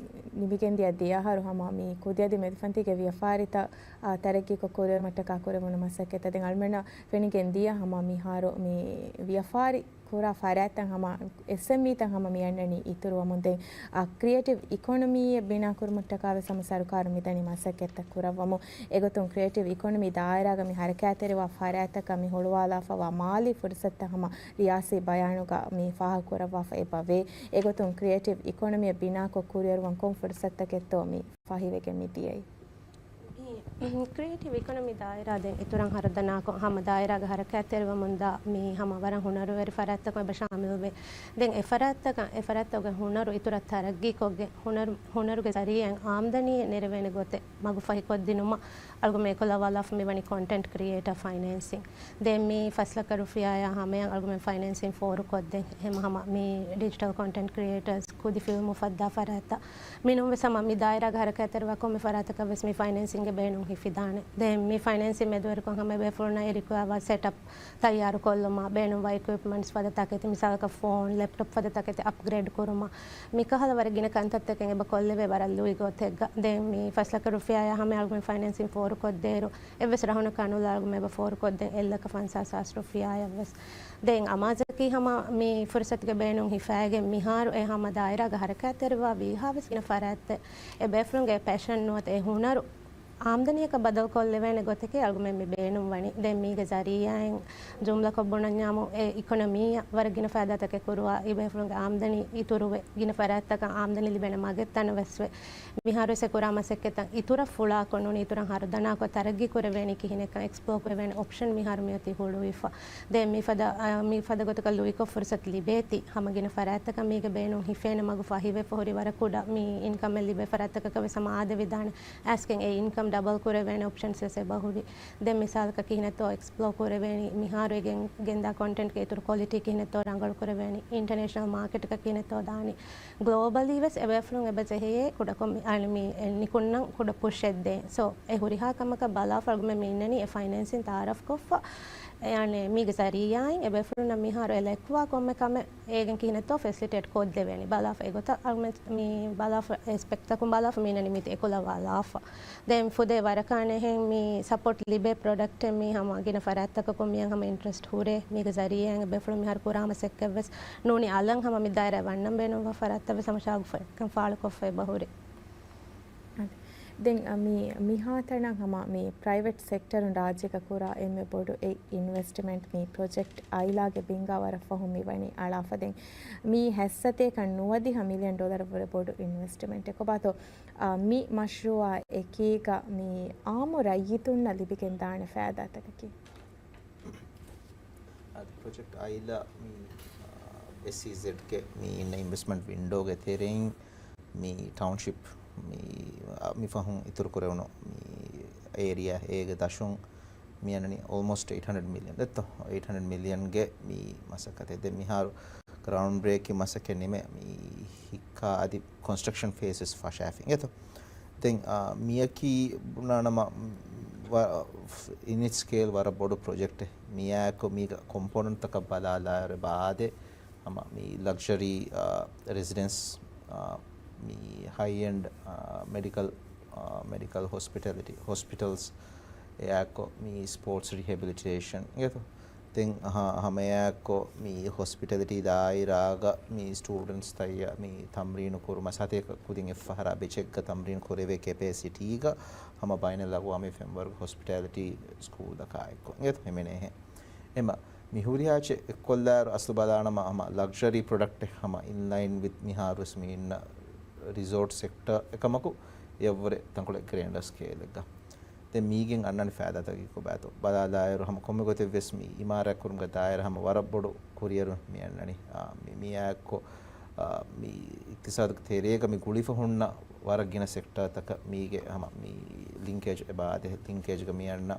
ނިމިގެންދިޔަ ދެ އަހަރު ހަމަ މި ކުދިއަދި މެދުފަންތީގެ ވިޔަފާރިތައް، އާ، ތަރައްގީކޮށް ކުރެވުމަށްޓަކާ ކުރެވުނު މަސައްކަތްތައް. ދެން އަޅުމެންނަށް ފެނިގެން ދިޔަ ހަމަ މިހާރު މި ވިޔަފާރި ކުރާ ފަރާތްތައް ހަމަ އެސްއެމްއީތައް ހަމަ މި އަންނަނީ އިތުރުވަމުން. ދެން، އާ، ކްރިއޭޓިވް އިކޮނޮމީއެއް ބިނާކުރުމަށްޓަކާ ވެސް ހަމަ ސަރުކާރު މިދަނީ މަސައްކަތްތައް ކުރައްވަމުން. އެގޮތުން ކްރިއޭޓިވް އިކޮނޮމީ ދާއިރާގަ މި ހަރަކާތްތެރިވާ ފަރާތްތަކަށް މި ހުޅުވާލާފަވާ މާލީ ފުރުސަތުތައް ހަމަ ރިޔާސީ ބަޔާނުގަ މި ފާހަގަކުރައްވާފަ އެބަވޭ. އެގޮތުން ކްރިއޭޓިވް އިކޮނޮމީއެއް ބިނާކޮށް ކުރިއަރުވަން ކޮން ފުރުސަތުތަކެއްތޯ މި ފަހިވެގެން މިދިޔައީ؟ މި ކްރިއޭޓިވް އިކޮނޮމީ ދާއިރާ ދެން އިތުރަށް ހަރުދަނާކޮށް، ހަމަ ދާއިރާގަ ހަރަކާތްތެރިވަމުންދާ މި ހަމަ ވަރަށް ހުނަރުވެރި ފަރާތްތަކުން އެބަ ޝާމިލުވޭ. ދެން އެ ފަރާތްތަކަށް، އެ ފަރާތްތަކުގެ ހުނަރު އިތުރަށް ތަރައްގީކޮށްގެން، ހުނަރު، ހުނަރުގެ ޒަރީއާއިން އާމްދަނީއެއް ނެރެވޭނެ ގޮތެއް މަގު ފަހިކޮށްދިނުމަށް އަޅުގަނޑުމެން އެކުލަވާލާފަ މިވަނީ ކޮންޓެންޓް ކްރިއޭޓަރ ފައިނޭންސިން. ދެން މި ފަސް ލައްކަ ރުފިޔާއާ ހަމަޔަށް އަޅުގަނޑުމެން ފައިނޭންސިން ފޯރުކޮށްދޭ. ހަމަ މި ޑިޖިޓަލް ކޮންޓެންޓް ކްރިއޭޓަރސް، ކުދި ފިލްމު ފައްދާ ފަރާތްތައް. މިނޫންވެސް ހަމަ މި ދާއިރާގަ ހަރަކާތްތެރިވާ ކޮންމެ ފަރާތަކަށްވެސް މި ފައިނޭންސިންގެ ބޭނުން ހިފިދާނެ. ދެން މި ފައިނޭންސިން މެދުވެރިކޮށް ހަމަ އެބޭފުޅުންނަށް އެ ރިކުއަރ ސެޓަޕް ތައްޔާރުކޮށްލުމަށް ބޭނުންވާ އިކުއިޕްމަންޓްސް ފަދަ ތަކެތި، މިސާލަކަށް ފޯން، ލެޕްޓޮޕް ފަދަ ތަކެތި އަޕްގްރޭޑް ކުރުމަށް، މިކަހަލަ ވަރަށް ގިނަ ކަންތައްތަކެއް އެބަ ކޮށްލެވޭ ވަރަށް ލުއި ގޮތެއްގަ. ދެން މި ފަސް ލައްކަ ރުފިޔާއާ ހަމަ އަޅުގަނޑު ފައިނޭންސިން ފޯރުކޮށްދޭއިރު، އެއްވެސް ރަހުނަކާ ނުލާ އަޅުގަނޑު އެބަ ފޯރުކޮށްދޭން އެއް ލައްކަ ފަންސާސް ހާސް ރުފިޔާއަށްވެސް. ދެން އަމާޒަކީ ހަމަ މި ފުރުސަތުގެ ބޭނުން ހިފައިގެން މިހާރު އެ ހަމަ ދާއިރާގަ ހަރަކާތްތެރިވާ ވީހާވެސް ގިނަ ފަރާތްތައް އެ ބޭފުޅުންގެ ޕެޝަން ނުވަތަ އެ ހުނަރު އާމްދަނީއަކަށް ބަދަލުކޮށްލެވޭނެ ގޮތެކޭ އަޅުގަނޑުމެން މި ބޭނުންވަނީ. ދެން މީގެ ޒަރީއާއިން ޖުމްލަކޮށް ބުނަންޏާމު އެ އިކޮނޮމީއަށް ވަރަށް ގިނަ ފައިދާތަކެއް ކުރުވާ، އެ ބޭފުޅުންގެ އާމްދަނީ އިތުރުވެ، ގިނަ ފަރާތްތަކަށް އާމްދަނީ ލިބޭނެ މަގެއް ތަނަވަސްވެ. މިހާރުވެސް އެ ކުރާ މަސައްކަތްތައް އިތުރަށް ފުޅާކޮށް ނޫނީ އިތުރަށް ހަރުދަނާކޮށް ތަރައްގީ ކުރެވޭނީ ކިހިނެއްކަން އެކްސްޕްލޯ ކުރެވޭނެ އޮޕްޝަން މިހާރު މިއޮތީ ހުޅުވިފަ. ދެން މިފަދަ، އަ، މިފަދަ ގޮތަކަށް ލުއިކޮށް ފުރުސަތު ލިބޭތީ، ހަމަ ގިނަ ފަރާތްތަކަށް މީގެ ބޭނުން ހިފޭނެ މަގު ފަހިވެފަ ހުރި ވަރަށް ކުޑަ މި އިންކަމެއް ލިބޭ ފަރާތްތަކަކަށް ވެސް ހަމަ އާދެވިދާނެ. އައިސްގެން އެ އިންކަމް ޑަބަލް ކުރެވޭނެ އޮޕްޝަންސް ވެސް އެބަ ހުރި. ދެން މިސާލަކަށް ކިހިނެއްތޯ އެކްސްޕްލޯ ކުރެވޭނީ މިހާރު އެ ގެން، ގެންދާ ކޮންޓެންޓްގެ އިތުރު ކޮލިޓީ ކިހިނެއްތޯ ރަނގަޅު ކުރެވޭނީ، އިންޓަނޭޝަނަލް މާކެޓަކަށް ކިހިނެއްތޯ ދާނީ. ގްލޯބަލީ ވެސް އެބޭފުޅުން އެބަ ޖެހެޔޭ ކުޑަކޮށް މި، އަން، މި ނިކުންނަން ކުޑަ ޕުޝެއް ދޭން. ސޯ، އެ ހުރިހާ ކަމަކަށް ބަލާފަ އަޅުގަނޑުމެން މި އިންނަނީ އެ ފައިނޭންސިން ތައާރަފް ކޮށްފަ، އެ، އަނެއް، މީގެ ޒަރީއާއިން އެބޭފުޅުންނަށް މިހާރު އެ ލެކުވާ ކޮންމެ ކަމެއް އޭގެން ކިހިނެއްތޯ ފެސިލިޓޭޓް ކޮށްދެވޭނީ. ބަލާފަ އެގޮތަށް އަޅުގަނޑުމެން މި ބަލާފަ އެ ސްޕެކްތަކުން ބަލާފަ މި އިންނަނީ މިތި އެކުލަވާލާފަ. ދެން ފުދޭ ވަރަކާނެހެން މި ސަޕޯޓް ލިބޭ ޕްރޮޑަކްޓެއް މި ހަމަ ގިނަ ފަރާތްތަކަކުން މިއަށް ހަމަ އިންޓްރެސްޓް ހުރޭ. މީގެ ޒަރީއާއިން އެބޭފުޅުން މިހާރު ކުރާ މަސައްކަތް ވެސް ނޫނީ އަލަށް ހަމަ މި ދާއިރާ ވަންނަން ބޭނުންވާ ފަރާތްތައް ވެސް ހަމަ ޝައުގުފުޅެއްކަން ފާޅުކޮށްފަ އެބަ ހުރި. އަދި، ދެން، އަ، މި، މިހާތަނަށް ހަމަ މި ޕްރައިވެޓް ސެކްޓަރުން ރާއްޖޭގަ ކުރާ އެންމެ ބޮޑު އެއް އިންވެސްޓްމަންޓް މި ޕްރޮޖެކްޓް އައިލާގެ ބިންގާ ވަރަށް ފަހުން މިވަނީ އަޅާފަ. ދެން މީ ހަތްސަތޭކަ ނުވަދިހަ މިލިއަން ޑޮލަރަށްވުރެ ބޮޑު އިންވެސްޓްމަންޓެއް. ކޮބާތޯ، އާ، މި މަޝްރޫއާ އެކީގަ މި އާއްމު ރައްޔިތުންނަށް ލިބިގެންދާނެ ފައިދާތަކަކީ؟ އަދި ޕްރޮޖެކްޓް އައިލާ މި، އާ، އެސްއީޒެޑްގެ މި އިންނަ އިންވެސްޓްމަންޓް ވިންޑޯގެ ތެރެއިން މި ޓައުންޝިޕް މި، އާ، މި ފަހުން އިތުރު ކުރެވުނު މި އޭރިއާ އޭގެ ދަށުން މި އަންނަނީ އޯލްމޯސްޓް އެއިޓް ހަންޑްރެޑް މިލިއަން ދެއްތޯ؟ އެއިޓް ހަންޑްރެޑް މިލިއަންގެ މި މަސައްކަތެއް. ދެން މިހާރު ގްރައުންޑް ބްރޭކިން މަސައްކަތް ނިމެ މި ހިއްކާ އަދި ކޮންސްޓްރަކްޝަން ފޭސް ވެސް ފަށާފިން އިނގޭތޯ. ދެން، އާ، މިއަކީ ބުނާނަމަ، ވަ-، އިން އިޓްސް ސްކޭލް ވަރަށް ބޮޑު ޕްރޮޖެކްޓެއް. މިއާއެކު މީގަ ކޮމްޕޯނެންޓްތަކަށް ބަލާލާއިރު އެބަ އާދޭ، ހަމަ މި ލަގްޒަރީ، އާ، ރެޒިޑެންސް، އާ، މި ހައި އެންޑް، އާ، މެޑިކަލް، އާ، މެޑިކަލް ހޮސްޕިޓަލިޓީ، ހޮސްޕިޓަލްސް، އެއާއެކު މި ސްޕޯޓްސް ރިހެބިލިޓޭޝަން އިނގޭތޯ. ދެން ހަ-، ހަމައެއާއެކު މި ހޮސްޕިޓަލިޓީ ދާއިރާގަ މި ސްޓޫޑެންޓްސް ތައްޔަށް މި ތަމްރީނު ކުރުމަށް ސަތޭކަ ކުދިން އެއްފަހަރާ ބެޗެއްގަ ތަމްރީނު ކުރެވޭ ކެޕޭސިޓީގަ ހަމަ ބައިނަލްއަގްވާމީ ފްރޭމްވަރކް ހޮސްޕިޓަލިޓީ ސްކޫލްތަކާއެކު އިނގޭތޯ ހިމެނޭހެން. އެމަ މި ހުރިހާ ޗެއް އެއްކޮށްލާއިރު އަސްލު ބަލާނަމަ ހަމަ ލަގްޒަރީ ޕްރޮޑަކްޓެއް ހަމަ އިންލައިން ވިތް މިހާރުވެސް މި އިންނަ ރިސޯޓް ސެކްޓަ އެކަމަކު އެއަށްވުރެ ތަންކޮޅެއް ގްރޭންޑަރ ސްކޭލެއްގަ. ދެން މީގެން އަންނަނި ފައިދާތަކީ ކޮބާތޯ ބަލާލާއިރު ހަމަ ކޮންމެ ގޮތެއްވެސް މި އިމާރާތް ކުރުމުގެ ދާއިރާ ހަމަ ވަރަށް ބޮޑު ކުރިއެރުމެއް މި އަންނަނީ. އާ، މި، މިއާއެއްކޮށް، އާ، މި އިޤްތިޞާދުގެ ތެރޭގަ މި ގުޅިފަ ހުންނަ ވަރަށް ގިނަ ސެކްޓާތަކަށް މީގެ ހަމަ މި ލިންކޭޖް އެބަ އާދޭ. ލިންކޭޖްގަ މި އަންނަ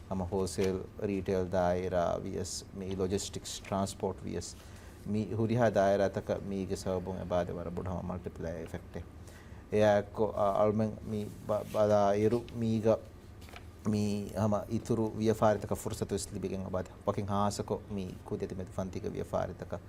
ހަމަ ހޯލްސޭލް ރީޓޭލް ދާއިރާ ވިޔަސް، މި ލޮޖިސްޓިކްސް ޓްރާންސްޕޯޓް ވިޔަސް، މި ހުރިހާ ދާއިރާތަކަށް މީގެ ސަބަބުން އެބަ އާދޭ ވަރަށް ބޮޑު ހަމަ މަލްޓިޕްލަޔަރ އިފެކްޓެއް. އެއާއެއްކޮށް، އަ، އަޅުމެން މި ބަ-، ބަލާއިރު މީގަ މި ހަމަ އިތުރު ވިޔަފާރިތަކަށް ފުރުސަތު ވެސް ލިބިގެން އެބަ އާދޭ. ވަކިން ހާއްސަކޮށް މި ކުދި އަތި މެދު ފަންތީގެ ވިޔަފާރިތަކަށް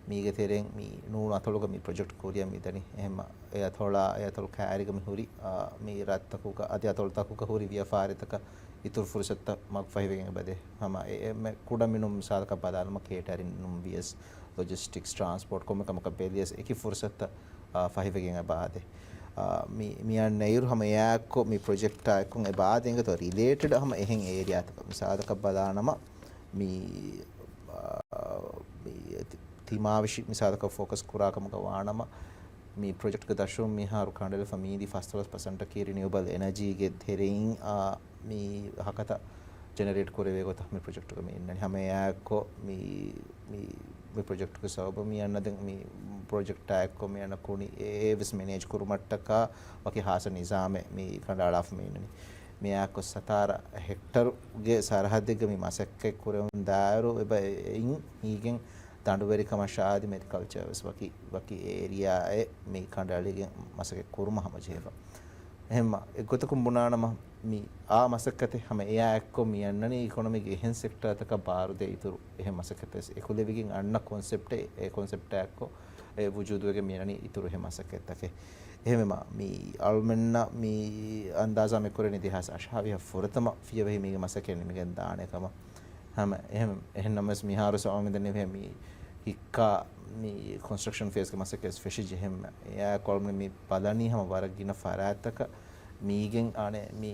މީގެ ތެރެއިން މި ނޫނު އަތޮޅުގަ މި ޕްރޮޖެކްޓް ކުރިއަށް މިދަނީ. އެހެންމަ އެ އަތޮޅާ، އެ އަތޮޅު ކައިރީގަ މި ހުރި، އާ، މި ރަށްތަކުގަ އަދި އަތޮޅުތަކުގަ ހުރި ވިޔަފާރިތަކަށް އިތުރު ފުރުސަތުތައް މަގު ފަހިވެގެން އެބަދޭ. ހަމަ އެ، އެންމެ ކުޑަމިނުން މިސާލަކަށް ބަލާލުމަށް ކޭޓަރިން ނުން ވިޔަސް، ލޮޖިސްޓިކްސް، ޓްރާންސްޕޯޓް ކޮންމެ ކަމަކަށް ބެލިޔަސް އެކި ފުރުސަތުތައް، އާ، ފަހިވެގެން އެބަ އާދޭ. އާ، މި، މި އަންނައިރު ހަމަ އެއާއެއްކޮށް މި ޕްރޮޖެކްޓާ އެއްކޮށް އެބަ އާދޭ އިނގޭތޯ ރިލޭޓެޑް ހަމަ އެހެން އޭރިއާތަކަށް. މިސާލަކަށް ބަލާނަމަ، މި، އާ، މި ތި-، ތިމާވިށި މިސާލަކަށް ފޯކަސް ކުރާ ކަމުގަ ވާނަމަ، މި ޕްރޮޖެކްޓްގެ ދަށުން މިހާރު ކަނޑައެޅިފަ މީދީ ފަސްދޮޅަސް ޕަސެންޓަކީ ރިނިއުއަބަލް އެނަޖީގެ ތެރެއިން، އާ، މި ހަކަތަ ޖެނެރޭޓް ކުރެވޭ ގޮތަށް މި ޕްރޮޖެކްޓުގަ މި އިންނަނީ. ހަމަ އެއާއެއްކޮށް މި، މި، މި ޕްރޮޖެކްޓުގެ ސަބަބުން މި އަންނަ ދެން މި ޕްރޮޖެކްޓާ އެއްކޮށް މި އަންނަ ކުނި އެ، އެ ވެސް މެނޭޖް ކުރުމަށްޓަކާ ވަކި ހާއްސަ ނިޒާމެއް މި ކަނޑައަޅާފަ މި އިންނަނީ. މިއާއެއްކޮށް ސަތާރަ ހެކްޓަރުގެ ސަރަހައްދެއްގަ މި މަސައްކަތް ކުރެވުން ދާއިރު އެބަ އެ، އެއިން މީގެން ދަނޑުވެރިކަމަށާ އަދި މެރިކަލްޗަރ ވެސް ވަކި، ވަކި އޭރިއާއެއް މި ކަނޑައެޅިގެން މަސައްކަތް ކުރުމަށް ހަމަޖެހިފަ. އެހެންމަ އެއްގޮތަކުން ބުނާނަމަ، މި އާ މަސައްކަތެއް ހަމަ އެއާ އެއްކޮށް މި އަންނަނީ އިކޮނޮމީގެ އެހެން ސެކްޓާތަކަށް ބާރުދޭ އިތުރު އެހެން މަސައްކަތެއް ވެސް އެކުލެވިގެން އަންނަ ކޮންސެޕްޓެއް، އެ ކޮންސެޕްޓާ އެއްކޮށް އެ ވުޖޫދުވެގެން މި އަންނަނީ އިތުރު އެހެން މަސައްކަތްތަކެއް. އެހެންވީމަ، މި އަޅުމެންނަށް މި އަންދާޒާ މި ކުރެވެނީ ދެހާސް އަށާވީހަށް ފުރަތަމަ ފިޔަވަހި މީގެ މަސައްކަތް ނިމިގެން ދާނެ ކަމަށް. ހަމަ އެހެން، އެހެން ނަމަވެސް މިހާރު ސަމާ މިދަނީ މި ހިއްކާ މި ކޮންސްޓްރަކްޝަން ފޭސްގެ މަސައްކަތް ފެށިއްޖެ. އެހެން އެއާ ކޮޅުމެ މި ބަލަނީ ހަމަ ވަރަށް ގިނަ ފަރާތްތަކަށް މީގެން އާނެ މި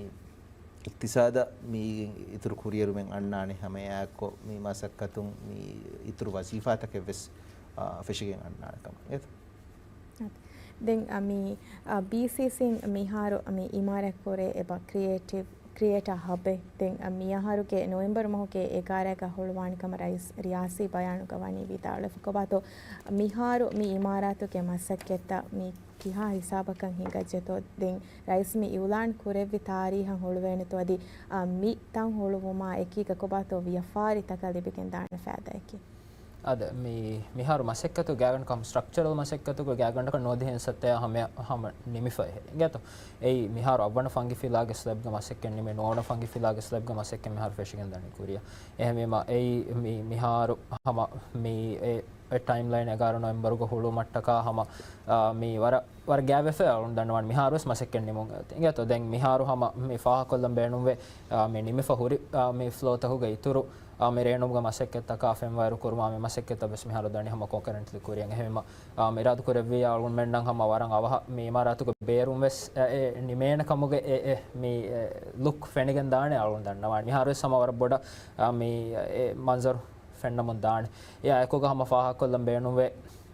އިޤްތިޞާދަށް މީގެން އިތުރު ކުރިއެރުމެއް އަންނާނެ ހަމަ އެއާއެއްކޮށް މި މަސައްކަތުން މި އިތުރު ވަޒީފާތަކެއް ވެސް، އާ، ފެށިގެން އަންނާނެ ކަމަށް. އެތަ؟ ދެން، އަ، މި، އަ، ބީސީސީން މިހާރު މި އިމާރާތް ކުރޭ އެބަ ކްރިއޭޓިވް، ކްރިއޭޓާ ހަބެއް. ދެން، އަ، މިއަހަރުގެ ނޮވެމްބަރު މަހުގެ އެގާރައިގަ ހުޅުވާނެ ކަމަށް ރައީސް ރިޔާސީ ބަޔާނުގަ ވަނީ ވިދާޅުވެފަ. ކޮބާތޯ މިހާރު މި އިމާރާތުގެ މަސައްކަތްތައް މި ކިހާ ހިސާބަކަށް ހިނގައްޖެތޯ؟ ދެން ރައީސް މި އިއުލާން ކުރެއްވި ތާރީހަށް ހުޅުވޭނެތޯ؟ އަދި، އަ، މި ތަން ހުޅުވުމާ އެކީގަ ކޮބާތޯ ވިޔަފާރިތަކަށް ލިބިގެން ދާނެ ފައިދާއަކީ؟ އާދެ، މި، މިހާރު މަސައްކަތު ގާތްގަނޑަކަށް ސްޓްރަކްޗަރަލް މަސައްކަތުގެ ގާތްގަނޑަކަށް ނުވަދިހަ އިން ސައްތަޔާ ހަމަ، ހަމަ ނިމިފަ އެހެން. އިނގޭތޯ؟ އެއީ މިހާރު އަށްވަނަ ފަންގި ފިލާގެ ސްލެބްގެ މަސައްކަތް ނިމި، ނުވަނަ ފަންގި ފިލާގެ ސްލެބްގެ މަސައްކަތް މިހާރު ފެށިގެން ދަނީ ކުރިއަށް. އެހެންވީމަ، އެއީ މި، މިހާރު ހަމަ މި އެ، އެ ޓައިމްލައިން އެގާރަ ނޮވެމްބަރުގަ ހުޅުވުމަށްޓަކާ ހަމަ، އާ، މި ވަރަށް، ވަރަށް ގާތްވެފަ އަޅުން ދަންނަވާނެ މިހާރުވެސް މަސައްކަތް ނިމުން. އިނގޭތޯ؟ ދެން މިހާރު ހަމަ މި ފާހަގަކޮށްލަން ބޭނުންވޭ، އާ، މި ނިމިފަ ހުރި، އާ، މި ފްލޯތަކުގެ އިތުރު، އާ، މި ރޭނުމުގެ މަސައްކަތްތަކާ ފެންވައިރު ކުރުމާ މި މަސައްކަތްތައް ވެސް މިހާރު ދަނީ ހަމަ ކޮންކަރެންޓްލީ ކުރިއަށް. އެހެންވީމަ، އާ، އިރާދަކުރެއްވިއްޔާ އަޅުގަނޑުމެންނަށް ހަމަ ވަރަށް އަވަހަށް މި އިމާރާތުގެ ބޭރުން ވެސް އެ، އެ، ނިމޭނެ ކަމުގެ އެ، އެ، މި، އެ، ލުކް ފެނިގެން ދާނެ އަޅުން ދަންނަވާނެ. މިހާރު ވެސް ހަމަ ވަރަށް ބޮޑަށް، އާ، މި، އެ، މަންޒަރު ފެންނަމުން ދާނެ. އެއާ އެކުގަ ހަމަ ފާހަގަކޮށްލަން ބޭނުންވޭ،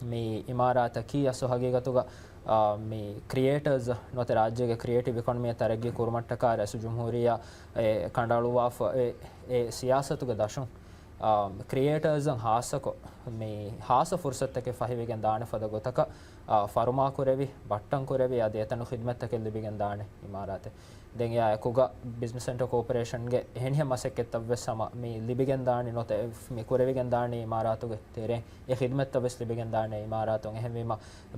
މި އިމާރާތަކީ އަސްލު ހަގީގަތުގަ، އާ، މި ކްރިއޭޓަރސް ނުވަތަ ރާއްޖޭގެ ކްރިއޭޓިވް އިކޮނޮމީއަށް ތަރައްގީ ކުރުމަށްޓަކާ ރައީސުލްޖުމްހޫރިއްޔާ އެ ކަނޑައަޅުއްވާފަ އެ، އެ ސިޔާސަތުގެ ދަށުން، އާ، ކްރިއޭޓަރސްއަށް ހާއްސަކޮށް، މި ހާއްސަ ފުރުސަތުތަކެއް ފަހިވެގެން ދާނެ ފަދަ ގޮތަކަށް، އާ، ފަރުމާކުރެވި، ބައްޓަން ކުރެވި، އަދި އެތަނު ޚިދްމަތްތަކެއް ލިބިގެން ދާނެ އިމާރާތެއް. ދެން އެއާ އެކުގަ ބިޒްނަސް ސެންޓަރ ކޯޕަރޭޝަންގެ އެހެނިހެން މަސައްކަތްތައް ވެސް ހަމަ މި ލިބިގެން ދާނީ ނުވަތަ އެ މި ކުރެވިގެން ދާނީ އިމާރާތުގެ ތެރޭ އެ ޚިދްމަތްތައް ވެސް ލިބިގެން ދާނެ އިމާރާތުން. އެހެންވީމަ،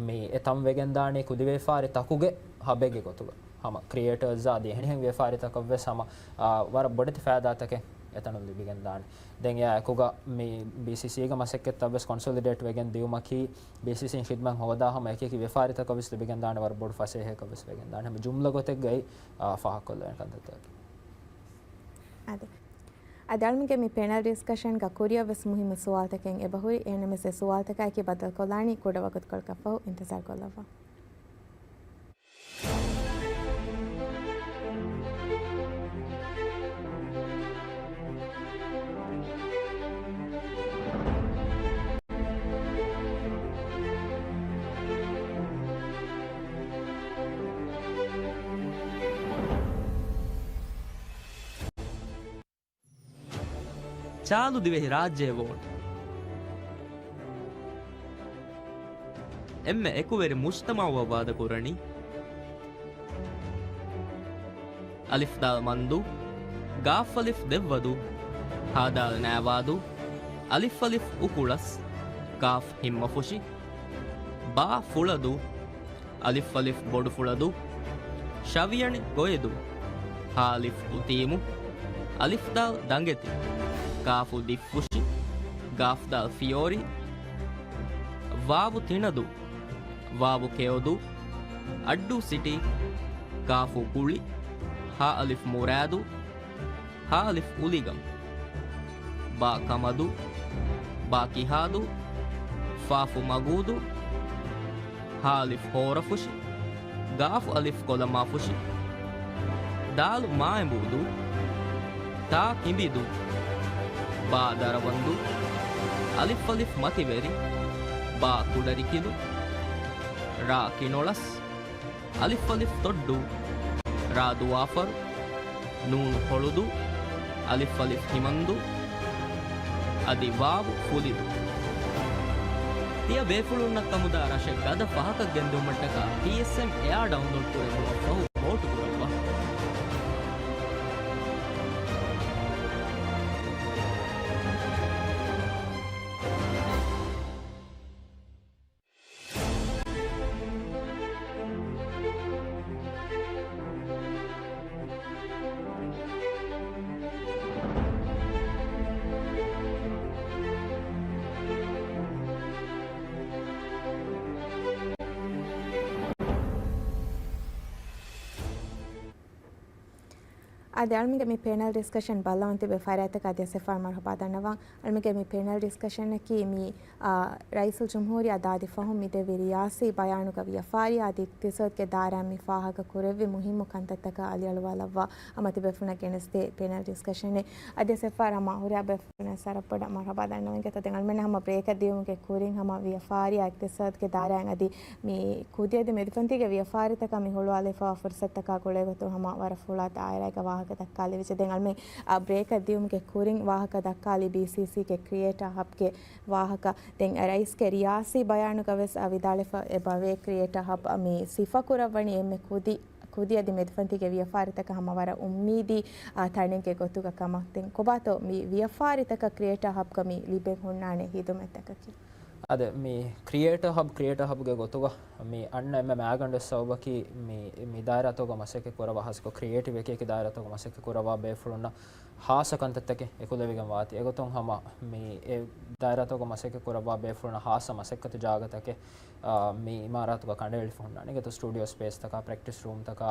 މި އެ ތަން ވެގެން ދާނީ ކުދި ވިޔަފާރި ތަކުގެ ހަބެއްގެ ގޮތުގަ. ހަމަ ކްރިއޭޓަރސް އަދި އެހެނިހެން ވިޔަފާރި ތަކަށް ވެސް ހަމަ، އާ، ވަރަށް ބޮޑެތި ފައިދާތަކެއް އެތަނުން ލިބިގެން ދާނެ. ދެން އެއާ އެކުގަ މި ބީސީސީގެ މަސައްކަތްތައް ވެސް ކޮންސޮލިޑޭޓް ވެގެން ދިޔުމަކީ، ބީސީސީން ޚިދްމަތް ހޯދާ ހަމަ އެކި އެކި ވިޔަފާރިތަކަށް ވެސް ލިބިގެން ދާނެ ވަރަށް ބޮޑު ފަސޭހައަކަށް ވެސް ވެގެން ދާނެ. ހަމަ ޖުމްލަ ގޮތެއްގައި، އާ، ފާހަގަކޮށްލެވޭނެ ކަންތައްތަކެއް. އާދެ. އަދި އަޅުމެންގެ މި ޕެނަލް ޑިސްކަޝަންގަ ކުރިއަށް ވެސް މުހިއްމު ސުވާލުތަކެއް އެބަހުރި. އެހެންނަމަވެސް އެ ސުވާލުތަކާއެކީ ބަދަލުކޮށްލާނީ ކުޑަ ވަގުތުކޮޅަކަށްފަހު. އިންތިޒާރުކޮށްލައްވާ. ޗާލު ދިވެހި ރާއްޖެ ވޯޓް. އެންމެ އެކުވެރި މުޖްތަމަޢުއަށް ވާދަ ކުރަނީ. އަލިފް ދާލް މަންދޫ، ގާފް އަލިފް ދެއްވަދޫ، ހާ ދާލް ނާވާދޫ، އަލިފް އަލިފް އުކުޅަސް، ކާފް ހިންމަފުށި، ބާ ފުޅަދޫ، އަލިފް އަލިފް ބޮޑުފުޅަދޫ، ޝަވިޔަނި ގޮއެދޫ، ހާ އަލިފް އުތީމު، އަލިފް ދާލް ދަނގެތި، ކާފު ދިއްފުށި، ގާފް ދާލް ފިޔޯރި، ވާވު ތިނަދޫ، ވާވު ކެޔޮދޫ، އައްޑޫ ސިޓީ، ކާފު ގުޅި، ހާ އަލިފް މުރާދޫ، ހާ އަލިފް އުލިގަން، ބާ ކަމަދޫ، ބާ ކިހާދޫ، ފާފު މަގޫދޫ، ހާ އަލިފް ހޯރަފުށި، ގާފު އަލިފް ކޮލަމާފުށި، ދާލު މާއެނބޫދޫ، ތާ ކިނބިދޫ، ބާ ދަރަވަންދޫ، އަލިފް އަލިފް މަތިވެރި، ބާ ކުޑަރިކިލު، ރާ ކިނޮޅަސް، އަލިފް އަލިފް ތޮއްޑޫ، ރާ ދުވާފަރު، ނޫނު ހޮޅުދޫ، އަލިފް އަލިފް ހިމަންދޫ، އަދި ވާވު ފުލިދޫ. ތިޔަ ބޭފުޅުންނަށް ކަމުދާ ރަށެއް ގަދަ ފަހަކަށް ގެންދިއުމަށްޓަކާ ޕީއެސްއެމް އެއާ ޑައުންލޯޑް ކުރެއްވުމަށްފަހު ވޯޓު ކުރައްވާ. އާދެ، އަޅުމެންގެ މި ޕޭނަލް ޑިސްކަޝަން ބައްލަވަން ތިބޭ ފަރާތްތަކަށް އަދި އަސްގަފާރު މަރުޙަބާ ދަންނަވަން. އަޅުމެންގެ މި ޕޭނަލް ޑިސްކަޝަނަކީ މި، އާ، ރައީސުލްޖުމްހޫރިއްޔާ ދާދި ފަހުން މި ދެއްވި ރިޔާސީ ބަޔާނުގަ ވިޔަފާރި އަދި އިޤްތިޞާދުގެ ދާއިރާއިން މި ފާހަގަ ކުރެއްވި މުހިއްމު ކަންތައްތަކަށް އަލިއަޅުވާލައްވާ ހަމަ ތިބޭފުޅުންނަށް ގެނެސްދޭ ޕޭނަލް ޑިސްކަޝަނެއް. އަދި އަސްގަފާރު ހަމަ ހުރިހާ ބޭފުޅުންނަށް ސަރަހައްދަށް މަރުޙަބާ ދަންނަވަން. އިނގޭތޯ ދެން އަޅުމެން ހަމަ ބްރޭކަށް ދިޔުމުގެ ކުރިން ހަމަ ވިޔަފާރިއާ އިޤްތިޞާދުގެ ދާއިރާއިން އަދި މި ކުދި އަދި މެދުފަންތީގެ ވިޔަފާރިތަކަށް މި ހުޅުވާލައިފައިވާ ފުރުޞަތުތަކާ ގުޅޭގޮތުން ހަމަ ވަރަށް ފުޅާ ދާއިރާއެއްގަ ވާހަކަ ދައްކާލެވިއްޖެ. ދެން އަޅުމެން އާ ބްރޭކަށް ދިޔުމުގެ ކުރިން ވާހަކަ ދައްކާލި ބީސީސީގެ ކްރިއޭޓާ ހަބްގެ ވާހަކަ. ދެން ރައީސްގެ ރިޔާސީ ބަޔާނުގަވެސް ވިދާޅުވެފަ އެބަވޭ، ކްރިއޭޓާ ހަބް މި ސިފަކުރައްވަނީ އެންމެ ކުދި، ކުދި އަދި މެދުފަންތީގެ ވިޔަފާރިތަކަށް ހަމަ ވަރަށް އުއްމީދީ، އާ، ތަނެއްގެ ގޮތުގަ ކަމަށް. ދެން ކޮބާތޯ މި ވިޔަފާރިތަކަށް ކްރިއޭޓާ ހަބްގަ މި ލިބެން ހުންނާނެ ހިދުމަތްތަކަކީ؟ އާދެ، މި ކްރިއޭޓާ ހަބް، ކްރިއޭޓާ ހަބްގެ ގޮތުގަ މި އަންނަ އެންމެ މައިގަނޑު ސަބަބަކީ މި، މި ދާއިރާތަކުގަ މަސައްކަތް ކުރައްވާ، ހާއްސަކޮށް ކްރިއޭޓިވް އެކި އެކި ދާއިރާތަކުގަ މަސައްކަތް ކުރައްވާ ބޭފުޅުންނަށް ހާއްސަ ކަންތައްތަކެއް އެކުލެވިގެން ވާތީ. އެގޮތުން ހަމަ މި އެ ދާއިރާތަކުގަ މަސައްކަތް ކުރައްވާ ބޭފުޅުންނަށް ހާއްސަ މަސައްކަތު ޖާގަތަކެއް، އާ، މި އިމާރާތުގަ ކަނޑައެޅިފަ ހުންނާނެ. އިނގޭތޯ ސްޓޫޑިއޯ ސްޕޭސްތަކާ، ޕްރެކްޓިސް ރޫމްތަކާ،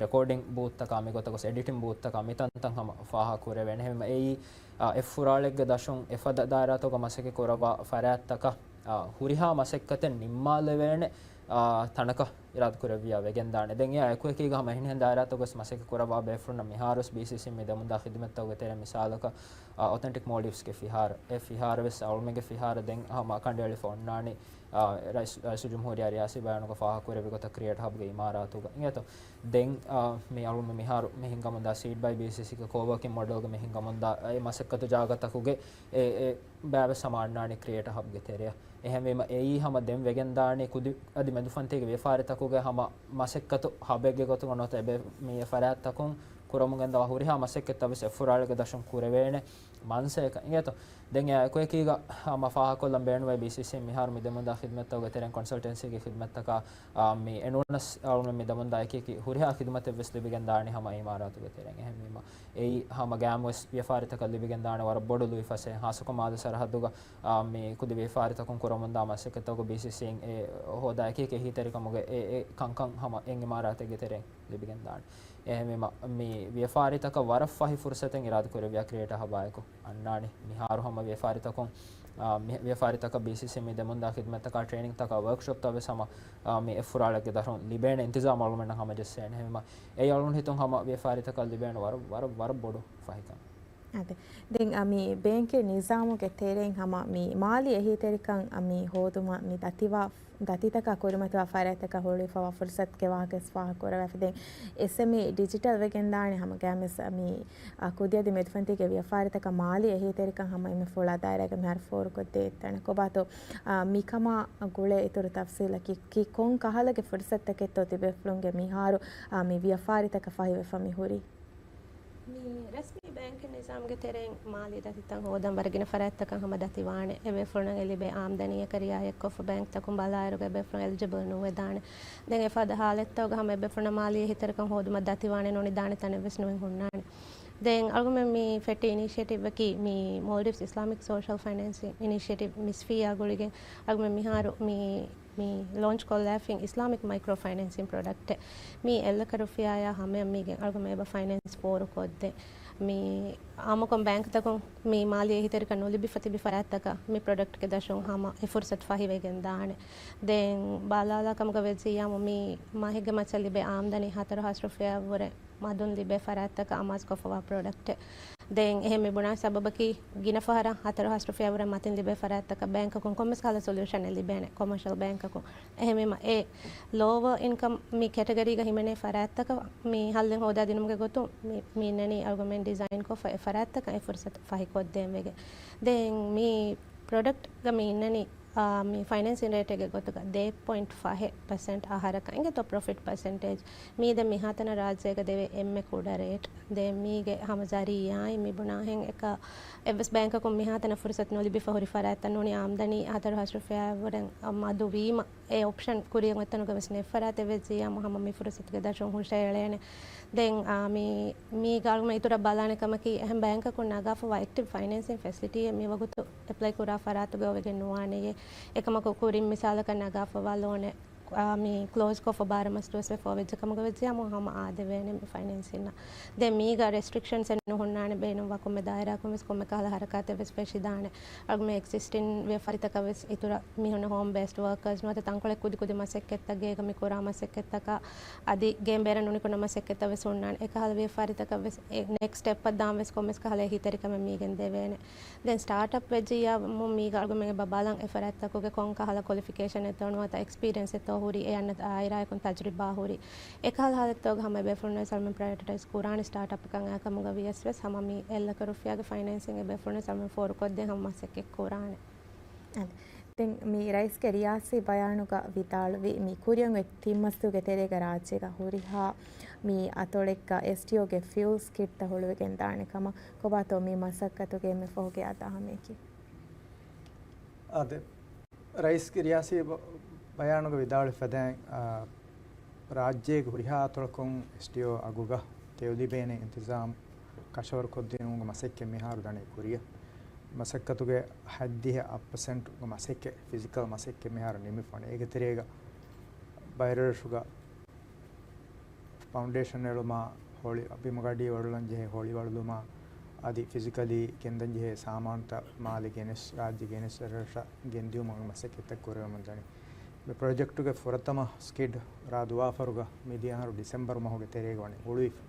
ރެކޯޑިން ބޫތްތަކާ، މިގޮތަށް ގޮސް އެޑިޓިން ބޫތްތަކާ، މިތަންތަން ހަމަ ފާހަގަ ކުރެވޭނެ. އެހެންވީމަ އެއީ، އާ، އެއްފުރާޅެއްގެ ދަށުން އެފަދަ ދާއިރާތަކުގަ މަސައްކަތް ކުރައްވާ ފަރާތްތަކަށް، އާ، ހުރިހާ މަސައްކަތެއް ނިންމާލެވޭނެ، އާ، ތަނަކަށް އިރާދަކުރެއްވިއްޔާ ވެގެންދާނެ. ދެން އެއާ އެކުއެކީގަ ހަމަ އެހެނިހެން ދާއިރާތަކުގަވެސް މަސައްކަތް ކުރައްވާ ބޭފުޅުންނަށް މިހާރުވެސް ބީސީސީ މި ދެމުންދާ ޚިދުމަތްތަކުގެ ތެރެއިން މިސާލަކަށް، އާ، އޮތެންޓިކް މޯލްޑިވްސްގެ ފިހާރަ، އެ ފިހާރަވެސް އަޅުމެންގެ ފިހާރަ ދެން ހަމަ ކަނޑައެޅިފަ އޮންނާނީ، އާ، ރައީސް، ރައީސުލްޖުމްހޫރިއްޔާ ރިޔާސީ ބަޔާނުގަ ފާހަގަކުރެއްވި ގޮތަށް ކްރިއޭޓް ހަބްގެ އިމާރާތުގަ. އިނގޭތޯ ދެން، އާ، މި އަޅުމެން މިހާރު މި ހިންގަމުންދާ ސީޑް ބައި ބީސީސީގެ ކޯވޯކިން މޮޑެލްގަ މި ހިންގަމުންދާ އެ މަސައްކަތު ޖާގަތަކުގެ އެ، އެ ބައިވެސް ހަމަ އަންނާނީ ކްރިއޭޓް ހަބްގެ ތެރެއަށް. އެހެންވީމަ އެއީ ހަމަ ދެން ވެގެންދާނީ ކުދި އަދި މެދުފަންތީގެ ވިޔަފާރިތަކުގެ ހަމަ މަސައްކަތު ހަބެއްގެ ގޮތުގަ ނުވަތަ އެބަ މި ފަރާތްތަކުން ކުރަމުން ގެންދަވާ ހުރިހާ މަސައްކަތްތައް ވެސް އެއްފުރާޅެއްގެ ދަށުން ކުރެވޭނެ މަންސަޔަކަށް. އިނގޭތޯ ދެން އެއާ އެކުއެކީގަ ހަމަ ފާހަގަކޮށްލަން ބޭނުންވޭ ބީސީސީ މިހާރު މި ދެމުންދާ ޚިދުމަތްތަކުގެ ތެރެއިން ކޮންސަލްޓެންސީގެ ޚިދުމަތްތަކާ، އާ، މި އެނޫނަސް އަޅުމެން މި ދެމުންދާ އެކި އެކި ހުރިހާ ޚިދުމަތެއް ވެސް ލިބިގެންދާނީ ހަމަ އިމާރާތުގެ ތެރެއިން. އެހެންވީމަ އެއީ ހަމަ ގައިމުވެސް ވިޔަފާރިތަކަށް ލިބިގެންދާނެ ވަރަށް ބޮޑު ލުއިފަސޭހަ، ހާއްސަކޮށް މާލެ ސަރަހައްދުގަ، އާ، މި ކުދި ވިޔަފާރިތަކުން ކުރަމުންދާ މަސައްކަތްތަކުގަ ބީސީސީއިން އެ ހޯދާ އެކި އެކި އެހީތެރިކަމުގެ އެ، އެ ކަންކަން ހަމަ އެއް އިމާރާތެއްގެ ތެރެއިން ލިބިގެންދާނެ. އެހެންވީމަ މި ވިޔަފާރިތަކަށް ވަރަށް ފަހި ފުރުސަތެއް އިރާދަކުރެއްވިޔާ ކްރިއޭޓާ ހަބާއެކު އަންނާނީ. މިހާރު ހަމަ ވިޔަފާރިތަކުން، އާ، މި ވިޔަފާރިތަކަށް ބީސީސީ މި ދެމުންދާ ޚިދުމަތްތަކާ ޓްރޭނިންތަކާ ވަރކްޝޮޕްތައް ވެސް ހަމަ، އާ، މި އެއްފުރާޅެއްގެ ދަށުން ލިބޭނެ އިންތިޒާމް އަޅުމެންނަށް ހަމަޖެއްސޭނެ. އެހެންވީމަ އެއީ އަޅުގަނޑު ހިތުން ހަމަ ވިޔަފާރިތަކަށް ލިބޭނެ ވަރަށް، ވަރަށް، ވަރަށް ބޮޑު ފަހިކަމެއް. އާދެ. ދެން އަ، މި ބޭންކި ނިޒާމުގެ ތެރެއިން ހަމަ މި މާލީ އެހީތެރިކަން އަ، މި ހޯދުމަށް މި ދަތިވާ، ދަތިތަކާ ކުރިމަތިވާ ފަރާތްތަކަށް ހުޅުވިފަވާ ފުރުސަތުގެ ވާހަކަ ވެސް ފާހަގަ ކުރެވޭފަ. ދެން އެސްއެމްއީ ޑިޖިޓަލް ވެގެންދާނެ ހަމަ ގައިމުވެސް މި އަ، ކުދިއަދި މެދުފަންތީގެ ވިޔަފާރިތަކަށް މާލީ އެހީތެރިކަން ހަމަ އެންމެ ފުޅާ ދާއިރާގަ މިހާރު ފޯރުކޮށްދޭ އެއްތަނެއް. ކޮބާތޯ އަ، މިކަމާ ގުޅޭ އިތުރު ތަފްސީލަކީ ކި ކޮން ކަހަލަގެ ފުރުސަތުތަކެއްތޯ ތިބޭފުޅުންގެ މިހާރު އަ، މި ވިޔަފާރިތަކަށް ފަހިވެފަ މި ހުރީ؟ މި ރަސްމީ ބޭންކިން ނިޒާމްގެ ތެރެއިން މާލީ ދަތިތައް ހޯދަން ވަރަށް ގިނަ ފަރާތްތަކަށް ހަމަ ދަތިވާނެ. އެބޭފުޅުންނަށް އެ ލިބޭ އާމްދަނީއަކަށް ރިއާޔަތްކޮށްފަ ބޭންކްތަކުން ބަލާއިރުގަ އެބޭފުޅުން އެލިޖިބަލް ނުވެދާނެ. ދެން އެފަދަ ހާލަތްތަކުގަ ހަމަ އެބޭފުޅުންނަށް މާލީ އެހީތެރިކަން ހޯދުމަށް ދަތިވާނެ ނޫނީ ދާނެ ތަނެއް ވެސް ނުވެ ހުންނާނެ. ދެން އަޅުގަމެން މި ފެއްޓި އިނިޝިއޭޓިވްއަކީ މި މޯލްޑިވްސް އިސްލާމިކް ސޯޝަލް ފައިނޭންސިން އިނިޝިއޭޓިވް، މިސްފީއާ ގުޅިގެން އަޅުގަމެން މިހާރު މި މި ލޯންޗް ކޮށްލާފިން އިސްލާމިކް މައިކްރޯ ފައިނޭންސިން ޕްރޮޑަކްޓެއް. މީ އެއްލަކަ ރުފިޔާއާ ހަމަޔަށް މީގެން އަޅުގަނޑު އެބަ ފައިނޭންސް ފޯރުކޮށްދޭ. މި އާއްމުކޮށް ބޭންކްތަކުން މި މާލީ އެހީތެރިކަން ނުލިބިފަ ތިބި ފަރާތްތަކަށް މި ޕްރޮޑަކްޓްގެ ދަށުން ހަމަ އެ ފުރުސަތު ފަހިވެގެން ދާނެ. ދެން ބަލާލާ ކަމުގަ ވެއްޖިއްޔާމު މި މަހެއްގެ މައްޗަށް ލިބޭ އާމްދަނީ ހަތަރު ހާސް ރުފިޔާއަށްވުރެ މަދުން ލިބޭ ފަރާތްތަކަށް އަމާޒުކޮށްފަވާ ޕްރޮޑަކްޓެއް. ދެން އެހެން މި ބުނާ ސަބަބަކީ، ގިނަ ފަހަރަށް ހަތަރު ހާސް ރުފިޔާ ވުރެ މަތިން ލިބޭ ފަރާތްތަކަށް ބޭންކަކުން ކޮންމެސް ކަހަލަ ސޮލިއުޝަނެއް ލިބޭނެ ކޮމާޝަލް ބޭންކަކުން. އެހެންވީމަ، އެ ލޯވަރ އިންކަމް މި ކެޓަގަރީގަ ހިމެނޭ ފަރާތްތަކަށް މި ހައްލެއް ހޯދާދިނުމުގެ ގޮތުން މި، މި އިންނަނީ އަޅުގަނޑުމެން ޑިޒައިންކޮށްފަ އެ ފަރާތްތަކަށް އެ ފުރުސަތު ފަހިކޮށްދޭން ވެގެން. ދެން މި ޕްރޮޑަކްޓްގަ މި އިންނަނީ، އާ، މި ފައިނޭންސިން ރޭޓެއްގެ ގޮތުގަ ދޭއް ޕޮއިންޓް ފަހެއް ޕަސެންޓް އަހަރަކަށް އިނގޭތޯ ޕްރޮފިޓް ޕަސެންޓޭޖް. މީ ދެން މިހާތަނަށް ރާއްޖޭގަ ދެވޭ އެންމެ ކުޑަ ރޭޓް. ދެން މީގެ ހަމަ ޒަރީއާއިން މި ބުނާހެން އެކަ އެއްވެސް ބޭންކަކުން މިހާތަނަށް ފުރުސަތު ނުލިބިފަ ހުރި ފަރާތްތައް ނޫނީ އާމްދަނީ ހަތަރު ހާސް ރުފިޔާއަށްވުރެ މަދު ވީމަ، އެ އޮޕްޝަން ކުރިއަށް އޮތްތަނުގަ ވެސް ނެތް ފަރާތެއް ވެއްޖިއްޔާމު ހަމަ މި ފުރުސަތުގެ ދަށުން ހުށައެޅޭނެ. ދެން، އާ، މި، މީގަ އަޅުގަނޑު އިތުރަށް ބަލާނެ ކަމަކީ، އެހެން ބޭންކަކުން ނަގާފަވާ އެކްޓިވް ފައިނޭންސިން ފެސިލިޓީއެއް މިވަގުތު އެޕްލައި ކުރާ ފަރާތުގަ އޮވެގެން ނުވާނެޔޭ. އެކަމަކު ކުރިން މިސާލަކަށް ނަގާފަވާ ލޯނެއް، އާ، މި ކްލޯޒް ކޮށްފަ ބާރަ މަސް ދުވަސް ވެފަ ވެއްޖެ ކަމުގަ ވެއްޖިއްޔާމު ހަމަ އާދެވޭނެ މި ފައިނޭންސިންއަށް. ދެން މީގަ ރެސްޓްރިކްޝަންސް އެއް ނުހުންނާނެ، ބޭނުންވާ ކޮންމެ ދާއިރާއަކުން ވެސް ކޮންމެ ކަހަލަ ހަރަކާތެއް ވެސް ފެށިދާނެ. އަޅުގަނޑުމެން އެގްޒިސްޓިން ވިޔަފާރިތަކަށް ވެސް އިތުރަށް މީހުންނަށް ހޯމް ބޭސްޑް ވާކަރސް ނުވަތަ ތަންކޮޅެއް ކުދި ކުދި މަސައްކަތްތައް، ގޭގަ މި ކުރާ މަސައްކަތްތަކަށް އަދި ގޭން ބޭރަށް ނުނިކުންނަ މަސައްކަތްތައް ވެސް ހުންނާނެ. އެކަހަލަ ވިޔަފާރިތަކަށް ވެސް އެ ނެކްސްޓް ސްޓެޕަށް ދާން ވެސް ކޮންމެސް ކަހަލަ އެހީތެރިކަމެއް މީގެން ދެވޭނެ. ދެން ސްޓާޓްއަޕް ވެއްޖިއްޔާމު މީގަ އަޅުގަނޑުމެން އެބަ ބަލަން އެ ފަރާތްތަކުގެ ކޮން ކަހަލަ ކޮލިފިކޭޝަނެއްތޯ ނުވަތަ އެކްސްޕީރިއެންސްއެއްތޯ ހުރީ، އެ އަންނަ ދާއިރާއަކުން ތަޖުރިބާ ހުރީ. އެކަހަލަ ހާލަތްތަކުގަ ހަމަ އެބޭފުޅުންނަށް ސަލްމަން ޕްރަޔޮރިޓައިޒް ކުރާނެ ސްޓާޓްއަޕް އެކަން އާ ކަމުގަ ވިޔަސް ވެސް ހަމަ މި އެއްލަކަ ރުފިޔާގެ ފައިނޭންސިން އެބޭފުޅުންނަށް ސަލްމަން ފޯރުކޮށްދޭ ހަމަ މަސައްކަތް ކުރާނެ. އަދި ދެން މި ރައީސްގެ ރިޔާސީ ބަޔާނުގަ ވިދާޅުވި މި ކުރިއަށް އޮތް ތިން މަސްތުގެ ތެރޭގަ ރާއްޖޭގަ ހުރިހާ މި އަތޮޅެއްގަ އެސްޓީއޯގެ ފިއުލް ސްކިޑްތައް ހުޅުވިގެން ދާނެ ކަމަށް ކޮބާތޯ މި މަސައްކަތުގެ އެންމެ ފަހުގެ އަދާހަމައަކީ؟ އާދެ، ރައީސްގެ ރިޔާސީ ބަ-، ބަޔާނުގަ ވިދާޅުވި ފަދައިން، އާ، ރާއްޖޭގެ ހުރިހާ އަތޮޅަކުން އެސްޓީއޯ އަގުގަ ތެޔޮ ލިބޭނެ އިންތިޒާމް ކަށަވަރުކޮށްދިނުމުގެ މަސައްކަތް މިހާރު ދަނީ ކުރިއަށް. މަސައްކަތުގެ ހަތްދިހަ އަށް ޕަސެންޓްގެ މަސައްކަތް، ފިޒިކަލް މަސައްކަތް މިހާރު ނިމިފަ ވަނީ. އޭގެ ތެރޭގަ ބައިރަށުގަ ފައުންޑޭޝަން އެޅުމާ، ހޮޅި، ބިމުގަޑީ ވަޅުލަން ޖެހޭ ހޮޅި ވަޅުލުމާ، އަދި ފިޒިކަލީ ގެންދަން ޖެހޭ ސާމާނުތައް މާލެ ގެނެސް، ރާއްޖެ ގެނެސް، ރަށަށް ގެންދިއުމުގެ މަސައްކަތްތައް ކުރެވެމުން ދަނީ. މި ޕްރޮޖެކްޓުގެ ފުރަތަމަ ސްކިޑް ރާ ދުވާފަރުގަ މިދިޔަ އަހަރު ޑިސެމްބަރު މަހުގެ ތެރޭގަ ވަނީ ހުޅުވިފަ.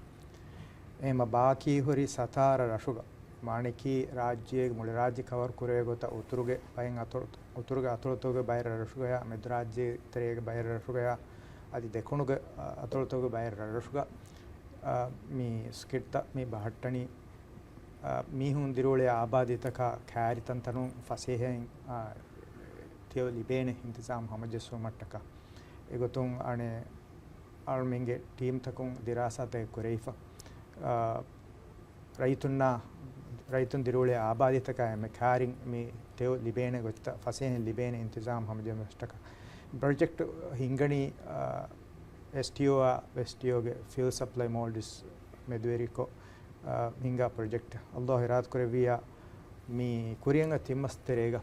އެހެންމަ ބާކީ ހުރި ސަތާރަ ރަށުގަ، މާނައަކީ ރާއްޖޭގެ މުޅި ރާއްޖެ ކަވަރު ކުރެވޭ ގޮތަށް އުތުރުގެ ބައެއް އަތޮޅު-، އުތުރުގެ އަތޮޅުތަކުގެ ބައެއް ރަށްރަށުގަޔާ، މެދުރާއްޖޭ ތެރޭގެ ބައެއް ރަށުގަޔާ، އަދި ދެކުނުގެ، އަ، އަތޮޅުތަކުގެ ބައެއް ރަށްރަށުގަ، އަ، މި ސްކިޑްތައް މި ބަހައްޓަނީ، އަ، މީހުން ދިރިއުޅޭ އާބާދީތަކާ ކާރި ތަންތަނުން ފަސޭހައިން، އަ، ތެޔޮ ލިބޭނެ އިންތިޒާމް ހަމަޖެއްސުމަށްޓަކާ. އެގޮތުން އަނެއް އަޅުމެންގެ ޓީމްތަކުން ދިރާސާތަކެއް ކުރެވިފަ، އަ، ރައްޔިތުންނާ، ރައްޔިތުން ދިރިއުޅޭ އާބާދީތަކާ އެންމެ ކާރިން މި ތެޔޮ ލިބޭނެ ގޮތަށް ފަސޭހައިން ލިބޭނެ އިންތިޒާމް ހަމަޖެއްސުމަށްޓަކާ. ޕްރޮޖެކްޓް ހިންގަނީ، އަ، އެސްޓީއޯއާ އެސްޓީއޯގެ ފިއުލް ސަޕްލައި މޯލްޑިވްސް މެދުވެރިކޮށް، އަ، ހިންގާ ޕްރޮޖެކްޓް. އައްލާހު އިރާދަކުރެއްވިއްޔާ މި ކުރިއަށް އޮތް ތިން މަސް ތެރޭގަ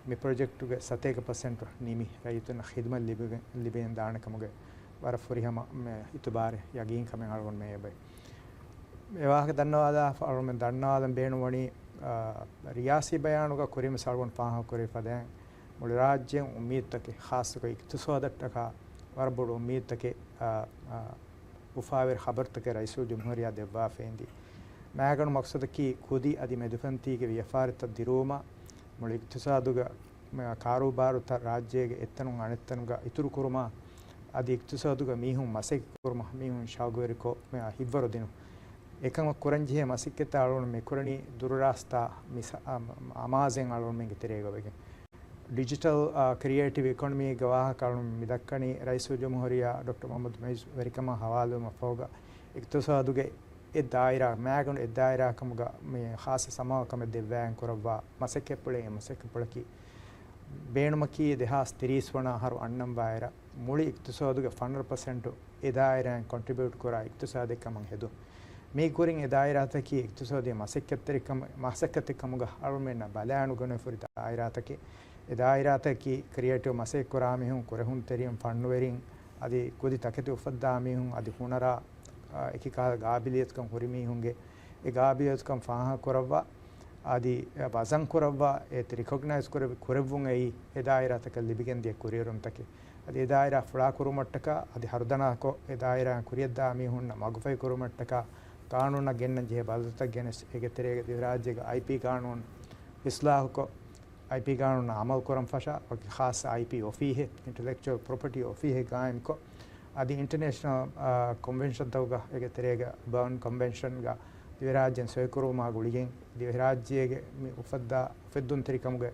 މި ޕްރޮޖެކްޓުގެ ސަތޭކަ ޕަސެންޓް ނިމި ރައްޔިތުންނަށް ޚިދުމަތް ލިބިގެން، ލިބެގެން ދާނެ ކަމުގެ ވަރަށް ފުރިހަމަ މެ އިތުބާރެއް ޔަގީންކަމެއް އަޅުގަނޑުމެން އެބައި. އެ ވާހަކަ ދަންނަވާލާފަ އަޅުގަނޑުމެން ދަންނަވާލަން ބޭނުންވަނީ، އާ، ރިޔާސީ ބަޔާނުގަ ކުރިން ވެސް އަޅުގަނޑު ފާހަގަކުރެވި ފަދައިން މުޅި ރާއްޖެއިން އުއްމީދުތަކެއް، ޚާއްޞަކޮށް އިޤްތިޞާދަށްޓަކާ ވަރަށް ބޮޑު އުއްމީދުތަކެއް، އާ، އާ، އުފާވެރި ޚަބަރުތަކެއް ރައީސުލްޖުމްހޫރިއްޔާ ދެއްވާފައިންދީ. މާގަނޑު މަޤްޞަދަކީ ކުދި އަދި މެދުފަންތީގެ ވިޔަފާރިތައް ދިރުވުމަށް، މުޅި އިޤްތިޞާދުގަ މި ކާރޫބާރުތައް ރާއްޖޭގެ އެއްތަނުން އަނެއްތަނުގަ އިތުރުކުރުމަށް، އަދި އިޤްތިޞާދުގަ މީހުން މަސައްކަތް ކުރުމަށް މީހުން ޝައުގުވެރިކޮށް، މި ހިތްވަރު ދިނުން. އެކަމަށް ކުރަންޖެހޭ މަސައްކަތްތައް އަޅުގަނޑު މި ކުރަނީ ދުރުރާސްތާ މިސް-، އަ-، އަމާޒެއް އަޅުގަނޑުމެންގެ ތެރޭގަ ވެގެން. ޑިޖިޓަލް، އާ، ކްރިއޭޓިވް އިކޮނޮމީގެ ވާހަކަ އަޅުން މި ދައްކަނީ ރައީސުލްޖުމްހޫރިއްޔާ ޑޮކްޓަރ މުޙައްމަދު މުޢިއްޒު ވެރިކަމާ ހަވާލުވުމަށް ފަހުގަ އިޤްތިޞާދުގެ އެއް ދާއިރާ، މާގަނޑު އެއް ދާއިރާ ކަމުގަ މި ޚާއްޞަ ސަމާލުކަމެއް ދެއްވާއިން ކުރައްވާ މަސައްކަތްޕުޅެއް. އެ މަސައްކަތްޕުޅަކީ ބޭނުމަކީ ދެހާސް ތިރީސް ވަނަ އަހަރު އަންނަންވާއިރަށް މުޅި އިޤްތިޞާދުގެ ފަނަރަ ޕަސެންޓު އެ ދާއިރާއިން ކޮންޓްރިބިއުޓް ކުރާ އިޤްތިޞާދެއް ކަމަށް ހެދުން. މީ ކުރިން އެ ދާއިރާތަކީ އިޤްތިޞާދީ މަސައްކަތްތެރިކަމ-، މަސައްކަތެއް ކަމުގަ އަޅުމެންނަށް ބަލާނުގަނެފުރި ދާއިރާތަކެއް. އެ ދާއިރާތަކީ ކްރިއޭޓިވް މަސައްކަތް ކުރާ މީހުން، ކުރެހުންތެރިން، ފަންނުވެރިން، އަދި ކުދި ތަކެތި އުފައްދާ މީހުން، އަދި ހުނަރާ، އާ، އެކި ކަހަލަ ގާބިލިއްޔަތުކަން ހުރި މީހުންގެ އެ ގާބިލިއްޔަތުކަން ފާހަގަ ކުރައްވާ، އަދި ވަޒަން ކުރައްވާ، އެ ރިކޮގްނައިޒް ކުރެވި-، ކުރެއްވުން އެއީ އެ ދާއިރާތަކަށް ލިބިގެންދިޔަ ކުރިއެރުންތަކެއް. އަދި އެ ދާއިރާ ފުޅާކުރުމަށްޓަކާ، އަދި ހަރުދަނާކޮށް އެ ދާއިރާއިން ކުރިއަށްދާ މީހުންނަށް މަގުފަހި ކުރުމަށްޓަކާ، ޤާނޫނަށް ގެންނަން ޖެހޭ ބަދަލުތައް ގެނެސް، އޭގެ ތެރޭގަ ދިވެހިރާއްޖޭގެ އައިޕީ ޤާނޫނު އިސްލާހުކޮށް، އައިޕީ ޤާނޫނު އަމަލު ކުރަން ފަށާ، ވަކި ޚާއްޞަ އައިޕީ އޮފީހެއް، އިންޓެލެކްޗުއަލް ޕްރޮޕަޓީ އޮފީހެއް ގާއިމްކޮށް، އަދި އިންޓަރނޭޝަނަލް، އާ، ކޮންވެންޝަންތަކުގަ އޭގެ ތެރޭގަ ބާން ކޮންވެންޝަންގަ ދިވެހިރާއްޖޭން ސޮއިކުރުވުމާ ގުޅިގެން، ދިވެހިރާއްޖޭގެ މި އުފައްދާ އުފެއްދުންތެރިކަމުގެ،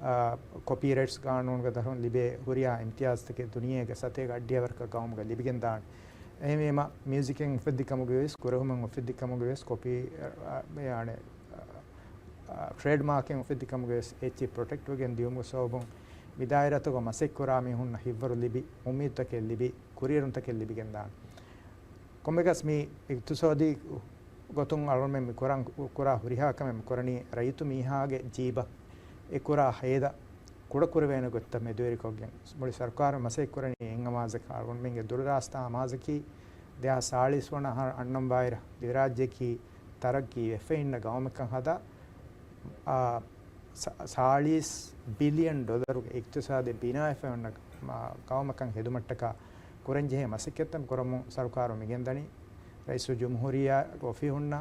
އާ، ކޮޕީރައިޓްސް ޤާނޫނުގެ ދަށުން ލިބޭ ހުރިހާ އިމްތިޔާޒްތަކެއް ދުނިޔޭގެ ސަތޭކަ އަށްޑިހަވަރަކަށް ޤައުމުގަ ލިބިގެންދާނެ. އެހެންވީމަ، މިއުޒިކެއް އުފެއްދި ކަމުގަވެސް، ކުރެހުމެއް އުފެއްދި ކަމުގަވެސް، ކޮޕީ، އާ، އާ، ޓްރޭޑްމާކެއް އުފެއްދި ކަމުގަވެސް އެއްޗެއް ޕްރޮޓެކްޓްވެގެން ދިޔުމުގެ ސަބަބުން މި ދާއިރާތަކުގަ މަސައްކަތްކުރާ މީހުންނަށް ހިތްވަރު ލިބި، އުއްމީދުތަކެއް ލިބި، ކުރިއެރުންތަކެއް ލިބިގެންދާނެ. ކޮންމެއަކަސް މި އިޤްތިޞާދީ ގޮތުން އަޅުގަނޑުމެން މި ކުރަން، ކުރާ ހުރިހާ ކަމެއް މި ކުރަނީ ރައްޔިތު މީހާގެ ޖީބަށް އެ ކުރާ ހޭދަ ކުޑަކުރެވޭނެ ގޮތްތައް މެދުވެރިކޮށްގެން. މުޅި ސަރުކާރު މަސައްކަތް ކުރަނީ އެއް އަމާޒަކަށް. އަޅުގަނޑުމެންގެ ދުރުރާސްތާ އަމާޒަކީ ދެހާސް ސާޅީސް ވަނަ އަހަރު އަންނަންވާއިރަށް ދިވެހިރާއްޖެއަކީ ތަރައްގީ ވެފައި އިންނަ ގައުމެއްކަން ހަދާ، އާ، ސާ-، ސާޅީސް ބިލިއަން ޑޮލަރުގެ އިޤްތިޞާދެއް ބިނާވެފަ އޮންނަ، މާ، ގައުމަކަށް ހެދުމަށްޓަކާ ކުރަންޖެހޭ މަސައްކަތްތައް ކުރަމުން ސަރުކާރު މިގެންދަނީ. ރައީސުލްޖުމްހޫރިއްޔާގެ އޮފީހުންނާ،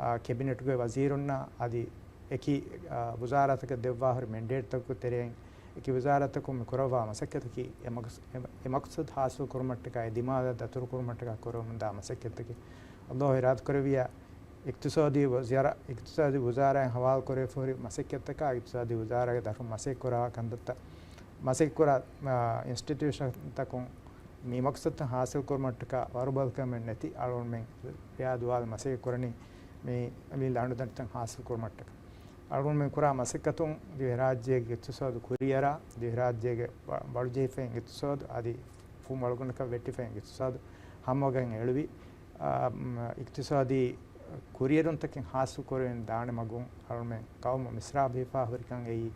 އާ، ކެބިނެޓުގެ ވަޒީރުންނާ އަދި އެކި، އާ، ވުޒާރާތަކަށް ދެއްވާހުރި މެންޑޭޓްތަކުގެ ތެރެއިން އެކި ވުޒާރާތަކުން މި ކުރައްވާ މަސައްކަތަކީ އެ މަޤްސ-، އެ މަ-، އެ މަޤްޞަދު ޙާޞިލު ކުރުމަށްޓަކާ، އެ ދިމާލަށް ދަތުރު ކުރުމަށްޓަކާ ކުރަމުންދާ މަސައްކަތްތަކެއް. ﷲ އިރާދަކުރެއްވިއްޔާ، އިޤްތިޞާދީ ވުޒާރާ، އިޤްތިޞާދީ ވުޒާރާއިން ޙަވާލުކުރެވިފަހުރި މަސައްކަތްތަކާ، އިޤްތިޞާދީ ވުޒާރާގެ ދަށުން މަސައްކަތްކުރާ ކަންތައްތައް، މަސައްކަތްކުރާ، އާ، އިންސްޓިޓިއުޝަންތަކުން މި މަޤްޞަދުތައް ޙާޞިލުކުރުމަށްޓަކާ ވަރުބަލިކަމެއް ނެތި އަޅުގަނޑުމެން ރެޔާ ދުވާލު މަސައްކަތްކުރަނީ މި، މި ލަނޑުދަނޑިތައް ޙާޞިލުކުރުމަށްޓަކާ. އަޅުގަނޑުމެން ކުރާ މަސައްކަތުން ދިވެހިރާއްޖޭގެ އިޤްތިޞާދު ކުރިއަރާ، ދިވެހިރާއްޖޭގެ ބަ-، ބަޅުޖެހިފައި އިޤްތިޞާދު އަދި ފުން އަޅުގަނޑަކަށް ވެއްޓިފައި އިޤްތިޞާދު ހަމަވަގަން އެޅުވި، އާ، މް، އިޤްތިޞާދީ ކުރިއެރުންތަކެއް ޙާޞިލު ކުރެވެން ދާނެ މަގުން އަޅުމެން ޤައުމު މިސްރާބު ހިފާ ހުރިކަން އެއީ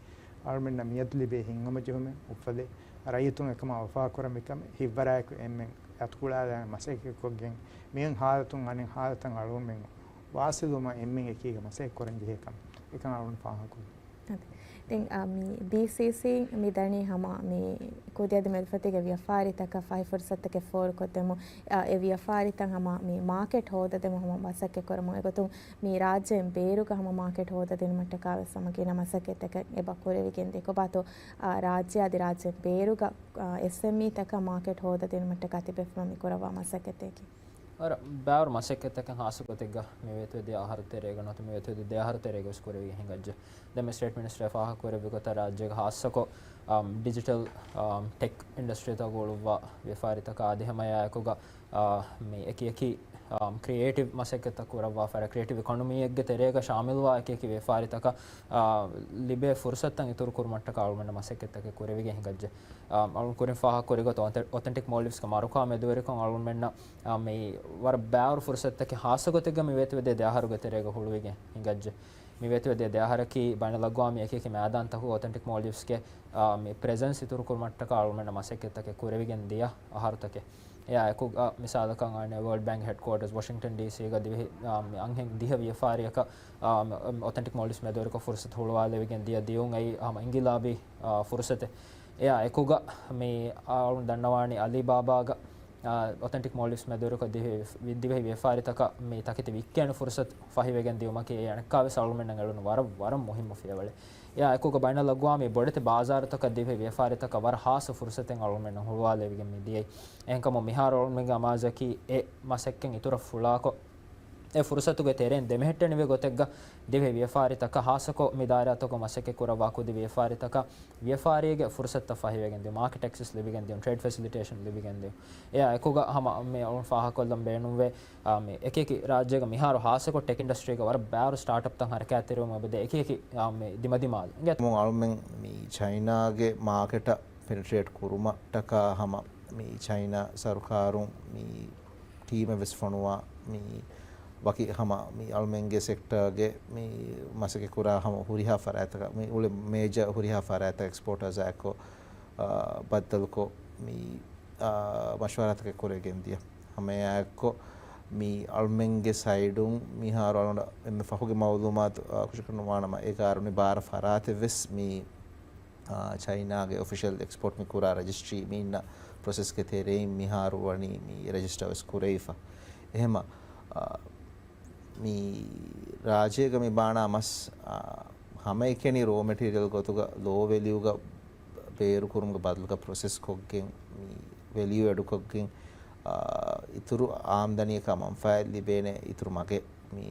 އަޅުމެންނަށް މިއަދު ލިބޭ ހިތްހަމަޖެހުމެއް އުފަލެއް. ރައްޔިތުން އެކަމާ ވަފާކުރަން މިކަމެއް ހިތްވަރާއެކު އެންމެން އަތުކުޅާލާނެ މަސައްކަތްކޮށްގެން މިއޮތް ހާލަތުން އަނެއް ހާލަތަށް އަޅުމެން ވާސިލުވުމަށް އެންމެން އެކީގަ މަސައްކަތް ކުރަން ޖެހޭ ކަމެއް. އެކަން އަޅުން ފާހަގަކުރުން. އަދި، ދެން، އާ، މި ބީސީސީ މި ދަނީ ހަމަ މި ކުދި އަދި މެދުފަތީގެ ވިޔަފާރިތަކަށް ފަހި ފުރުސަތުތަކެއް ފޯރުކޮށްދެމުން، އާ، އެ ވިޔަފާރިތައް ހަމަ މި މާކެޓް ހޯދަދެމުން ހަމަ މަސައްކަތް ކުރަމުން. އެގޮތުން މި ރާއްޖޭން ބޭރުގަ ހަމަ މާކެޓް ހޯދަދިނުމަށްޓަކާ ވެސް ހަމަ ގިނަ މަސައްކަތްތަކެއް އެބަ ކުރެވިގެންދޭ. ކޮބާތޯ، އާ، ރާއްޖެ އަދި ރާއްޖޭން ބޭރުގަ، އާ، އެސްއެމްއީތަކަށް މާކެޓް ހޯދަދިނުމަށްޓަކާ ތިބެފުމަށް މި ކުރައްވާ މަސައްކަތެކީ؟ ވަރަށް ބާރު މަސައްކަތްތަކެއް ހާއްސަ ގޮތެއްގަ މި ވޭތުވެދިޔަ އަހަރު ތެރޭގަ ނުވަތަ މި ވޭތުވެދިޔަ ދެ އަހަރު ތެރޭގަ ވެސް ކުރެވިގެން ހިނގައްޖެ. ދެން މި ސްޓޭޓް މިނިސްޓަރ ފާހަގަކުރެއްވި ގޮތަށް ރާއްޖޭގަ ހާއްސަކޮށް، އާ، ޑިޖިޓަލް، އާ، ޓެކް އިންޑަސްޓްރީތައް ގުޅުއްވާ ވިޔަފާރިތަކާ އަދި ހަމައެއާއެކުގަ، އާ، މި އެކި އެކި، އާ، ކްރިއޭޓިވް މަސައްކަތްތައް ކުރައްވާފަ ކްރިއޭޓިވް އިކޮނޮމީއެއްގެ ތެރޭގަ ޝާމިލްވާ އެކި އެކި ވިޔަފާރިތަކަށް، އާ، ލިބޭ ފުރުސަތުތައް އިތުރު ކުރުމަށްޓަކާ އަޅުމެންނަށް މަސައްކަތްތަކެއް ކުރެވިގެން ހިނގައްޖެ. އާ، އަޅުން ކުރިން ފާހަގަކުރި ގޮތަށް އޮތެ-، އޮތެންޓިކް މޯލްޑިވްސްގެ މަރުކާ މެދުވެރިކޮށް އަޅުމެންނަށް، އާ، މި ވަރަށް ބާރު ފުރުސަތުތަކެއް ހާއްސަ ގޮތެއްގަ މި ވޭތުވެދިޔަ ދެ އަހަރުގެ ތެރޭގަ ހުޅުވިގެން ހިނގައްޖެ. މި ވޭތުވެދިޔަ ދެ އަހަރަކީ ބައިނަލްއަގްވާމީ އެކި އެކި މައިދާންތަކުގަ އޮތެންޓިކް މޯލްޑިވްސްގެ، އާ، މި ޕްރެޒެންސް އިތުރު ކުރުމަށްޓަކާ އަޅުމެންނަށް މަސައްކަތްތަކެއް ކުރެވިގެން ދިޔަ އަހަރުތަކެއް. އެއާ އެކުގަ މިސާލަކަށް އަންނަ ވޯލްޑް ބޭންކް ހެޑްކުއާޓަރސް ވޮޝިންގްޓަން ޑީސީގަ ދިވެހި، އާ، މި އަންހެން ދިހަ ވިޔަފާރިއަކަށް، އާ، މި އޮތެންޓިކް މޯލްޑިވްސް މެދުވެރިކޮށް ފުރުސަތު ހުޅުވާލެވިގެން ދިޔަ ދިޔުން އެއީ ހަމަ އިންގިލާބީ، އާ، ފުރުސަތެއް. އެއާ އެކުގަ މި އަޅުން ދަންނަވާނީ އަލީބާބާގަ އޮތެންޓިކް މޯލްޑިވްސް މެދުވެރިކޮށް ދިވެހި، ދިވެހި ވިޔަފާރިތަކަށް މި ތަކެތި ވިއްކޭނެ ފުރުސަތު ފަހިވެގެން ދިއުމަކީ އެ އަނެއްކާވެސް އަޅުމެންނަށް އެޅުނު ވަރަށް، ވަރަށް މުހިއްމު ފިޔަވަޅެއް. އެއާ އެކުގަ ބައިނަލްއަގްވާމީ ބޮޑެތި ބާޒާރުތަކަށް ދިވެހި ވިޔަފާރިތަކަށް ވަރަށް ހާއްސަ ފުރުސަތެއް އަޅުމެންނަށް ހުޅުވާލެވިގެން މި ދިޔައީ. އެހެންކަމުން މިހާރު އަޅުމެންގެ އަމާޒަކީ އެ މަސައްކަތް އިތުރަށް ފުޅާކޮށް، އެ ފުރުސަތުގެ ތެރެއިން ދެމެހެއްޓެނިވި ގޮތެއްގަ ދިވެހި ވިޔަފާރިތަކަށް، ހާއްސަކޮށް މި ދާއިރާތަކުގަ މަސައްކަތް ކުރައްވާ ކުދި ވިޔަފާރިތަކަށް ވިޔަފާރީގެ ފުރުސަތުތައް ފަހިވެގެން ދިޔުން، މާކެޓް އެކްސެސް ލިބިގެން ދިޔުން، ޓްރޭޑް ފެސިލިޓޭޝަން ލިބިގެން ދިޔުން. އެއާ އެކުގަ ހަމަ މި އަޅުން ފާހަގަކޮށްލަން ބޭނުންވޭ، އާ، މި އެކިއެކި ރާއްޖޭގަ މިހާރު ހާއްސަކޮށް ޓެކް އިންޑަސްޓްރީގަ ވަރަށް ބާރު ސްޓާޓްއަޕްތައް ހަރަކާތްތެރިވުމަށް އެބަދޭ އެކިއެކި، އާ، މި ދިމަދިމާލު އިނގޭތޯ. އަޅުމެން މި ޗައިނާގެ މާކެޓަށް ޕެނެޓްރޭޓް ކުރުމަށްޓަކާ ހަމަ މި ޗައިނާ ސަރުކާރުން މި ޓީމެއް ވެސް ފޮނުވާ، މި ވަކި ހަމަ މި އަޅުމެންގެ ސެކްޓަރގެ މި މަސައްކަތް ކުރާ ހަމަ ހުރިހާ ފަރާތްތަކަށް، މި އުޅެ މޭޖަރ ހުރިހާ ފަރާތްތަކަށް އެކްސްޕޯޓާސް އާއެއްކޮށް، އާ، ބައްދަލުކޮށް މި، އާ، މަޝްވަރާތަކެއް ކުރެވިގެން ދިޔަ. ހަމައެއާއެއްކޮށް މި އަޅުމެންގެ ސައިޑުން މިހާރު އަޅުގަނޑަށް އެންމެ ފަހުގެ މައުލޫމާތު، އާ، ކުށަކަށް ނުވާނަމަ، އޭގަ އަރުނި ބާރަ ފަރާތެއް ވެސް މި އާ، ޗައިނާގެ އޮފިޝަލް އެކްސްޕޯޓް މި ކުރާ ރަޖިސްޓްރީ މި އިންނަ ޕްރޮސެސްގެ ތެރެއިން މިހާރު ވަނީ މި ރަޖިސްޓަރ ވެސް ކުރެވިފަ. އެހެމަ، އާ، މި ރާއްޖޭގަ މި ބާނާ މަސް، އާ، ހަމައެކަނި ރޯ މެޓީރިއަލް ގޮތުގަ ލޯ ވެލިއުގަ ބޭރުކުރުމުގެ ބަދަލުގަ ޕްރޮސެސް ކޮށްގެން، މި ވެލިއު އެޑުކޮށްގެން، އާ، އިތުރު އާމްދަނީއަކާ މަންފާއެއް ލިބޭނެ އިތުރު މަގެއް މި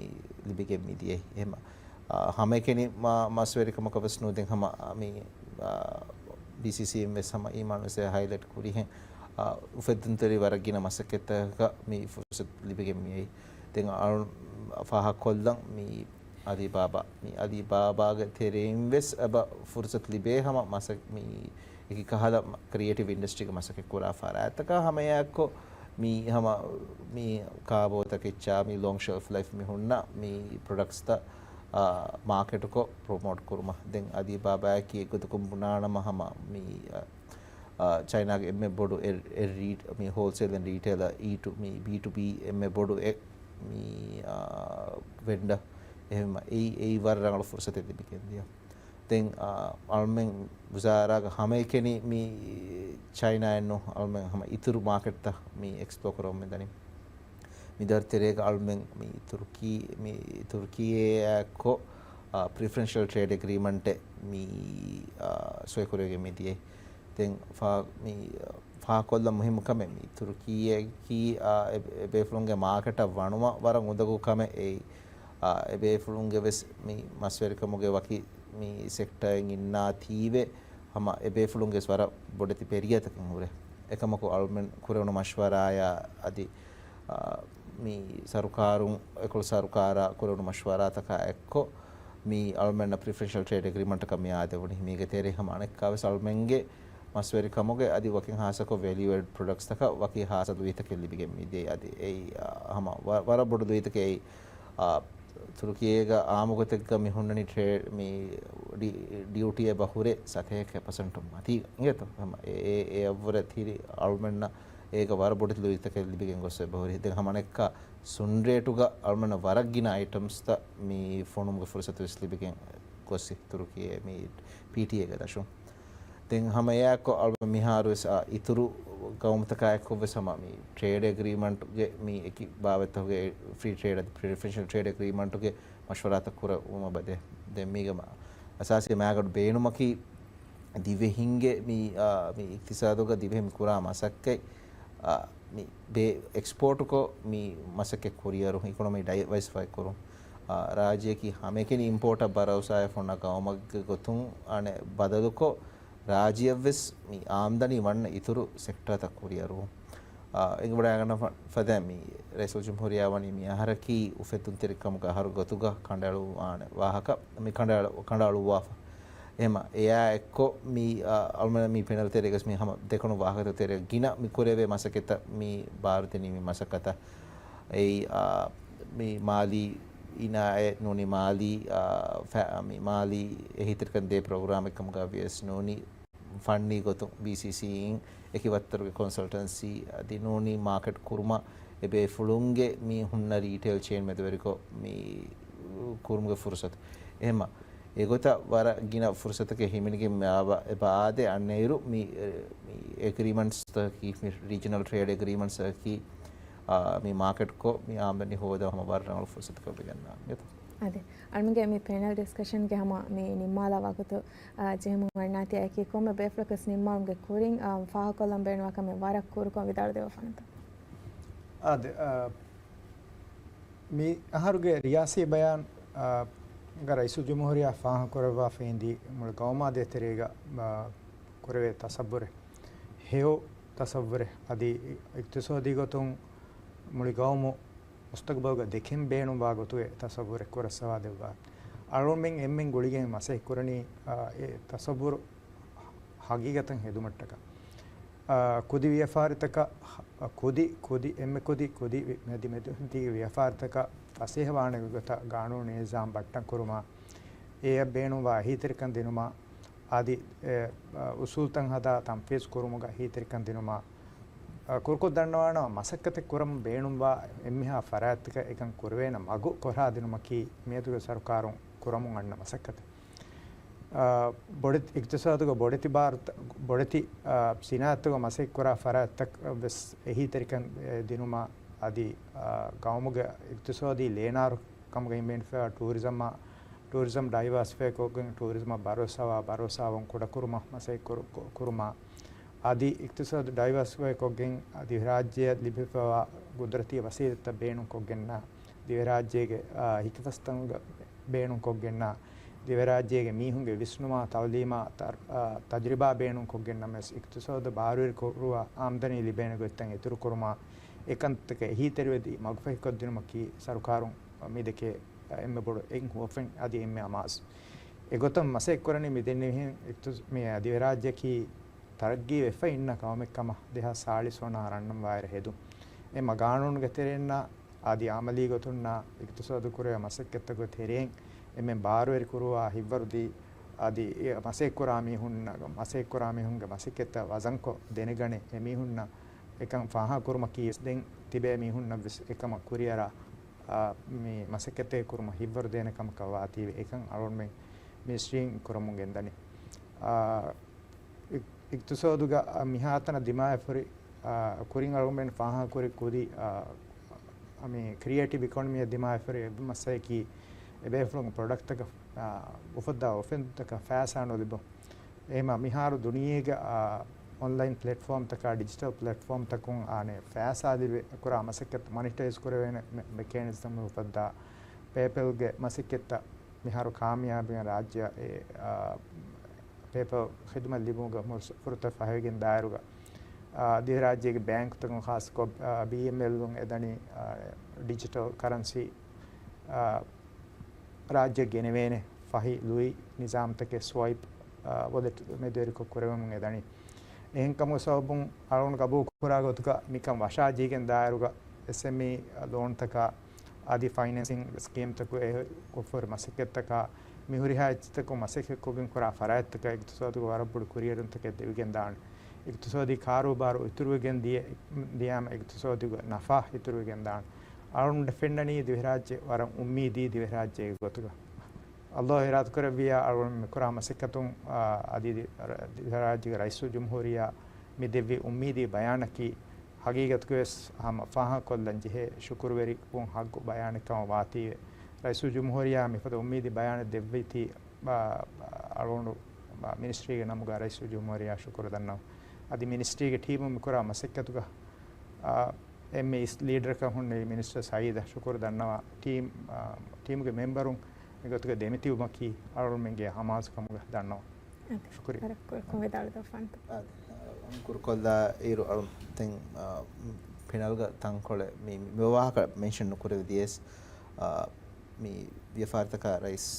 ލިބިގެން މި ދިޔައީ. އެހެމަ، އާ، ހަމައެކަނި މަ-، މަސްވެރިކަމަކަށް ވެސް ނޫން. ދެން ހަމަ، އާ، މި، އާ، ބީސީސީއިން ވެސް ހަމަ އީމާން ވެސް ހައިލައިޓް ކުރިހެން، އާ، އުފެއްދުންތެރި ވަރަށް ގިނަ މަސައްކަތްތަކަކަށް މި ފުރުސަތު ލިބިގެން މިއައީ. ދެން އަޅު ފާހަގަކޮށްލަން މި އަލީބާބާ، މި އަލީބާބާގެ ތެރެއިން ވެސް އެބަ ފުރުސަތު ލިބޭ ހަމަ މަސަ-، މި އެކި ކަހަލަ މަ-، ކްރިއޭޓިވް އިންޑަސްޓްރީގެ މަސައްކަތް ކުރާ ފަރާތްތަކާ ހަމައެއާއެއްކޮށް، މި ހަމަ މި ކާބޯތަކެއްޗާ މި ލޮންގް ޝެލްފް ލައިފް މި ހުންނަ މި ޕްރޮޑަކްޓްސްތައް، އާ، މާކެޓުކޮށް ޕްރޮމޯޓް ކުރުމަށް. ދެން އަލީބާބާއަކީ އެގޮތަކުން ބުނާނަމަ ހަމަ މި، އާ، އާ، ޗައިނާގެ އެންމެ ބޮޑު އެ، އެ ރީ-، މި ހޯލްސޭލް އެންޑް ރީޓޭލަރ އީ ޓު މި ބީ ޓު ބީ އެންމެ ބޮޑު އެ މި، އާ، ވެންޑަ. އެހެން އެއީ، އެއީ ވަރަށް ރަނގަޅު ފުރުސަތެއް ލިބިގެން ދިޔަ. ދެން، އާ، އަޅުމެން ވުޒާރާގަ ހަމައެކަނި މި ޗައިނާއެއްނު އަޅުމެން ހަމަ އިތުރު މާކެޓްތައް މި އެކްސްޕްލޯ ކުރަމުން ދަނީ. މި ދަރު ތެރޭގަ އަޅުމެން މި ތުރުކީ، މި ތުރުކީއާއެއްކޮށް، އާ، ޕްރިފަރެންޝަލް ޓްރޭޑް އެގްރީމަންޓެއް މި، އާ، ސޮއިކުރެވިގެން މި ދިޔައީ. ދެން ފާ-، މި، އާ، ފާހަގަކޮށްލަން މުހިއްމު ކަމެއް މި ތުރުކީއަކީ، އާ، އެ-، އެބޭފުޅުންގެ މާކެޓަށް ވަނުމަށް ވަރަށް އުނދަގޫ ކަމެއް އެއީ. އާ، އެބޭފުޅުންގެ ވެސް މި މަސްވެރިކަމުގެ ވަކި މި ސެކްޓަރެއް އިންނާތީވެ، ހަމަ އެބޭފުޅުންގެ ވެސް ވަރަށް ބޮޑެތި ޕެރިޔަތަކެއް ހުރޭ. އެކަމަކު އަޅުމެން ކުރެވުނު މަޝްވަރާޔާ އަދި، އާ، މި ސަރުކާރުން، އެކޮޅު ސަރުކާރާ ކުރެވުނު މަޝްވަރާތަކާ އެއްކޮށް، މި އަޅުމެންނަށް ޕްރިފަރެންޝަލް ޓްރޭޑް އެގްރިމަންޓަކަށް މި އާދެވުނީ. މީގެ ތެރޭ ހަމަ އަނެއްކާވެސް އަޅުމެންގެ މަސްވެރިކަމުގެ އަދި ވަކިން ހާއްސަކޮށް ވެލިއު އެޑް ޕްރޮޑަކްޓްސްތަކަށް ވަކި ހާއްސަ ލުއިތަކެއް ލިބިގެން މި ދިޔައީ. އަދި އެއީ، އާ، ހަމަ ވަ-، ވަރަށް ބޮޑު ލުއިތަކެއް އެއީ، އާ، ތުރުކިއޭގަ އާއްމުގޮތެއްގަ މި ހުންނަނީ ޓްރޭ-، މި ޑި-، ޑިއުޓީ އެބަ ހުރޭ ސަތޭކަ ޕަސެންޓު މަތީގަ އިނގޭތޯ. ހަމަ އެ-، އެ-، އެއަށްވުރެ ތިރި އަޅުމެންނަށް އޭގަ ވަރަށް ބޮޑެތި ލުއިތަކެއް ލިބިގެން ގޮސް އެބަހުރި. ދެން ހަމަނެއްކާ ސުން ރޭޓުގަ އަޅުމެންނަށް ވަރަށް ގިނަ އައިޓަމްސްތައް މި ފޮނުމުގެ ފުރުސަތު ވެސް ލިބިގެން ގޮސް ތުރުކީއޭ މި ޕީޓީއޭގެ ދަށުން. ދެން ހަމަ އެއާއެއްކޮށް އަޅުމެން މިހާރު ވެސް، އާ، އިތުރު ގައުމުތަކާ އެއްކޮށް ވެސް ހަމަ މި ޓްރޭޑް އެގްރީމަންޓްގެ މި އެކި ބާވަތްތަކުގެ ފްރީ ޓްރޭޑް އަދި ޕްރިފަރެންޝަލް ޓްރޭޑް އެގްރީމަންޓުގެ މަޝްވަރާތައް ކުރެވުމަށް ބަދޭ. ދެން މީގެ މަ-، އަސާސީ މައިގަނޑު ބޭނުމަކީ ދިވެހިންގެ މި، އާ، މި އިޤްތިޞާދުގަ ދިވެހި މި ކުރާ މަސައްކަތް، އާ، މި ބޭ-، އެކްސްޕޯޓުކޮށް މި މަސައްކަތް ކުރިއަރު އިކޮނޮމީ ޑައިވަރސިފައި ކުރުން. އާ، ރާއްޖެއަކީ ހަމައެކަނި އިމްޕޯޓަށް ބަރައުސާއެއް ފޮންނަ ގައުމެއްގެ ގޮތުން އަނެއް ބަދަލުކޮށް، ރާއްޖެއަށްވެސް މި އާމްދަނީ ވަންނަ އިތުރު ސެކްޓާތައް ކުރިއަރުވުން. އާ، އެނގިވަޑައިގަންނަ ފަ-، ފަދައިން މި ރައީސުލްޖުމްހޫރިއްޔާ ވަނީ މި އަހަރަކީ އުފެއްދުންތެރިކަމުގެ އަހަރު ގޮތުގަ ކަނޑައެޅުވާނެ ވާހަކަ، މި ކަނޑައަޅު-، ކަނޑައަޅުއްވާފަ. އެހެމަ އެއާ އެއްކޮށް މި، އާ، އަޅުމެން މި ޕެނަލް ތެރޭގަސް މި ހަމަ ދެކުނު ވާހަކަތައް ތެރޭ ގިނަ މި ކުރެވޭ މަސައްކަތްތައް މި ބާރުދިނީ މި މަސައްކަތަށް. އެއީ، އާ، މި މާލީ އިނާއެއް ނޫނީ މާލީ، އާ، ފަ-، މި މާލީ އެހީތެރިކަން ދޭ ޕްރޮގްރާމެއް ކަމުގަ ވިޔަސް ނޫނީ ފަންނީ ގޮތުން ބީސީސީއިން އެކި ވައްތަރުގެ ކޮންސަލްޓަންސީ އަދި ނޫނީ މާކެޓް ކުރުމަށް އެބޭފުޅުންގެ މި ހުންނަ ރީޓެއިލް ޗެއިން މެދުވެރިކޮށް މި ކުރުމުގެ ފުރުސަތު. އެހެމަ އެގޮތަށް ވަރަށް ގިނަ ފުރުސަތަކެއް ހިމެނިގެން އެބަ އާދޭ. އަންނައިރު މި، މި އެގްރީމަންޓްސްތަކީ، މި ރީޖަނަލް ޓްރޭޑް އެގްރީމަންޓްސްއަކީ، އާ، މި މާކެޓްކޮށް މި އާމްދަނީ ހޯދާ ހަމަ ވަރަށް ރަނގަޅު ފުރުސަތަކަށް ވެގެންދާނެ. އަދި އަޅުމެންގެ މި ޕެނަލް ޑިސްކަޝަންގެ ހަމަ މި ނިންމާލާ ވަގުތު، އާ، ޖެހެމުން އަންނާތީ އެކީ ކޮންމެ ބޭފުޅަކަސް ނިންމާލުމުގެ ކުރިން، އާ، ފާހަގަކޮށްލަން ބޭނުންވާ ކަމެއް ވަރަށް ކުރުކޮށް ވިދާޅުދެއްވާފަންތަ؟ އާދެ، އާ، މި އަހަރުގެ ރިޔާސީ ބަޔާން، އާ، ގަ ރައީސުލް ޖުމްހޫރިއްޔާ ފާހަގަކުރައްވާފައިންދީ މުޅި ގައުމާ ދޭތެރޭގަ، އާ، ކުރެވޭ ތަސައްވުރެއް، ހެޔޮ ތަސައްވުރެއް، އަދި އިޤްތިޞާދީ ގޮތުން މުޅި ގައުމު މުސްތަޤްބަލްގަ ދެކެން ބޭނުންވާ ގޮތުގެ ތަސައްވުރެއް ކުރައްސަވާ ދެއްވާ. އަޅުމެން އެންމެން ގުޅިގެން މަސައްކަތް ކުރަނީ، އާ، އެ ތަސައްވުރު ހަގީގަތަށް ހެދުމަށްޓަކާ. އާ، ކުދި ވިޔަފާރިތަކަށް، އާ، ކުދި، ކުދި، އެންމެ ކުދި، ކުދި ވި-، މެދި، މެދު ހިނދީގެ ވިޔަފާރިތަކަށް ފަސޭހަވާނެ ގޮތަށް ގާނޫނީ ނިޒާމް ބައްޓަން ކުރުމާ، އެއަށް ބޭނުންވާ އެހީތެރިކަން ދިނުމާ، އަދި، އެ، އާ، އުސޫލްތައް ހަދާ ތަންފީޒު ކުރުމުގަ އެހީތެރިކަން ދިނުމާ، އާ، ކުރުކޮށް ދަންނަވާނަމަ، މަސައްކަތެއް ކުރަން ބޭނުންވާ އެންމެހާ ފަރާތްތަކަށް އެކަން ކުރެވޭނެ މަގު ކޮށާދިނުމަކީ މިއަދުގެ ސަރުކާރުން ކުރަމުން އަންނަ މަސައްކަތެއް. އާ، ބޮޑެތި އިޤްތިޞާދުގަ ބޮޑެތި ބާރުތަ-، ބޮޑެތި، އާ، ސިނާއަތުގަ މަސައްކަތްކުރާ ފަރާތްތައް ވެސް އެހީތެރިކަން، އެ، ދިނުމަށް އަދި، އާ، ގައުމުގެ އިޤްތިޞާދީ ލޭނާރު ކަމުގައި ބޭނުންވާ ޓޫރިޒަމް، ޓޫރިޒަމް ޑައިވާސިފައި ކޮށްގެން ޓޫރިޒަމަށް ބަރޯސާވާ، ބަރޯސާވުން ކުޑަކުރުމަށް މަސައްކަތް ކުރު-، ކު-، ކުރުމާ، އަދި އިޤްތިޞާދު ޑައިވާސިފައި ކޮށްގެން އަދި ރާއްޖެއަށް ލިބިފައިވާ ގުދުރަތީ ވަސީލަތްތައް ބޭނުންކޮށްގެންނާ، ދިވެހިރާއްޖޭގެ، އާ، ހިކިފަސްތަކުން ބޭނުންކޮށްގެންނާ، ދިވެހިރާއްޖޭގެ މީހުންގެ ވިސްނުމާ، ތައުލީމާ، ތަ-، އާ، ތަޖުރިބާ ބޭނުންކޮށްގެންނަމަވެސް އިޤްތިޞާދަށް ބާރުވެރި ކުރުވާ އާމްދަނީ ލިބޭނެ ގޮތްތައް އިތުރުކުރުމާ، އެކަންތަކަށް އެހީތެރިވެދި މަގުފަހިކޮށްދިނުމަކީ ސަރުކާރުން މިދެކޭ އެންމެ ބޮޑު އެއް ހުވަފެން އަދި އެންމެ އަމާޒު. އެގޮތަށް މަސައްކަތް ކުރަނީ މި ދެންނެވިހެން އިޤްތިޞ-، މި ދިވެހިރާއްޖެއަކީ ތަރައްގީ ވެފަ އިންނަ ޤައުމެއްކަމަށް ދެހާސް ސާޅީސް ވަނަ ރަންނަން ވާއިރަށް ހެދުން. އެ މަ ގާނޫނުގެ ތެރެއިންނާ އަދި އަމަލީ ގޮތުންނާ އިޤްތިޞާދު ކުރެވޭ މަސައްކަތްތަކުގެ ތެރެއިން އެންމެން ބާރުވެރި ކުރުވާ ހިތްވަރުދީ، އަދި އެ މަސައްކަތް ކުރާ މީހުން، މަސައްކަތް ކުރާ މީހުންގެ މަސައްކަތްތައް ވަޒަންކޮށް ދެނެގަނެ އެމީހުންނަށް އެކަން ފާހަގަކުރުމަކީ ވެސް ދެން ތިބޭ މީހުންނަށް ވެސް އެކަމަށް ކުރިއަރާ، އާ، މި މަސައްކަތެއް ކުރުމަށް ހިތްވަރު ދޭނެ ކަމަކަށް ވާތީވެ އެކަން އަޅުގަނޑުމެން މިނިސްޓްރީން ކުރަމުން ގެންދަނީ. އާ، އި-، އިޤްތިޞާދުގަ މިހާތަނަށް ދިމާވެފައި، އާ، ކުރިން އަޅުގަނޑުމެން ފާހަގަކުރި ކުދި، އާ، މި ކްރިއޭޓިވް އިކޮނޮމީއަށް ދިމާވެފައި އެއް މައްސަލައަކީ އެބޭފުޅުން ޕްރޮޑަކްޓްތަކަށް، އާ، އުފައްދާ އުފެއްދުންތަކަށް ފައިސާ ނުލިބުން. އެހެމަ މިހާރު ދުނިޔޭގެ، އާ، އޮންލައިން ޕްލެޓްފޯމްތަކާ ޑިޖިޓަލް ޕްލެޓްފޯމްތަކުން އާނެ ފައިސާ ލިބި ކުރާ މަސައްކަތް މޮނިޓައިޒް ކުރެވޭނެ މެ-، މެކޭނިޒަމް އުފައްދާ ޕޭޕަލްގެ މަސައްކަތްތައް މިހާރު ކާމިޔާބުގެ ރާއްޖެއަށް އެ، އާ، ޕޭޕަލް ޚިދުމަތް ލިބުމުގެ މުރުސު-، ފުރަތަމަ ފަހިވެގެން ދާއިރުގަ، އާ، ދިވެހިރާއްޖޭގެ ބޭންކުތަކުން ޚާއްޞަކޮށް، އާ، ބީއެމްއެލުން އެދަނީ، އާ، ޑިޖިޓަލް ކަރަންސީ، އާ، ރާއްޖެ ގެނެވޭނެ ފަހި ލުއި ނިޒާމްތަކެއް ސްވައިޕް، އާ، ވޮލެޓް މެދުވެރިކޮށް ކުރެވެމުން އެދަނީ. އެހެންކަމުގެ ސަބަބުން އަޅުގަނޑު ގަބޫލު ކުރާ ގޮތުގަ މިކަން ވަށާޖީގެން ދާއިރުގަ އެސްއެމްއީ ލޯންތަކާ އަދި ފައިނޭންސިން ސްކީމްތަކު އެ ކޮށްފަހުރި މަސައްކަތްތަކާ މި ހުރިހާ އެއްޗިތަކުން މަސައްކަތްކޮށްގެން ކުރާ ފަރާތްތަކަށް އިޤްތިޞާދުގެ ވަރަށް ބޮޑު ކުރިއެރުންތަކެއް ދެވިގެން ދާނެ. އިޤްތިޞާދީ ކާރޫބާރު އިތުރުވެގެން ދިޔަ، ދިޔާމަ އިޤްތިޞާދުގެ ނަފާ އިތުރުވެގެން ދާނެ. އަޅުގަނޑަށް ފެންނަނީ ދިވެހިރާއްޖެ ވަރަށް އުއްމީދީ ދިވެހިރާއްޖެއެއް ގޮތުގަ. އައްލާހު އިރާދަކުރެއްވިއްޔާ އަޅުގަނޑު މި ކުރާ މަސައްކަތުން، އާ، އަދި ދި-، ރ-، ދިވެހިރާއްޖޭގެ ރައީސުލްޖުމްހޫރިއްޔާ މި ދެއްވި އުއްމީދީ ބަޔާނަކީ ހަގީގަތުގަވެސް ހަމަ ފާހަގަކޮށްލަން ޖެހޭ ޝުކުރުވެރިކަމުން ހައްގު ބަޔާނެއް ކަމަށް ވާތީވެ. ރައީސުލްޖުމްހޫރިއްޔާ މިފަދަ އުއްމީދީ ބަޔާނެއް ދެއްވީތީ، އާ، އަޅުގަނޑު މިނިސްޓްރީގެ ނަމުގަ ރައީސުލްޖުމްހޫރިއްޔާ ޝުކުރު ދަންނަވަން. އަދި މިނިސްޓްރީގެ ޓީމުން މިކުރާ މަސައްކަތުގަ، އާ، އެންމެ އިސް ލީޑަރަކަށް ހުންނެވި މިނިސްޓަރ ސައީދަށް ޝުކުރު ދަންނަވާ، ޓީމް، އާ، ޓީމުގެ މެމްބަރުން މިގޮތުގަ ދެމިތިބުމަކީ އަޅުގަނޑުމެންގެ ހަމާސްކަމުގަ ދަންނަވަން. އަދި ޝުކުރިއްޔާ. ވަރަށް ކުރުކޮށް ވިދާޅުވެފަންތަ. އަދި، އާ، ކުރުކޮށްލާ އިރު އަޅު ތެން، އާ، ޕެނަލްގަ ތަންކޮޅެއް މި، މި ވާހަކަ މެންޝަން ނުކުރެވި ދިޔަސް، އާ، މި ވިޔަފާރިތަކާ ރައީސް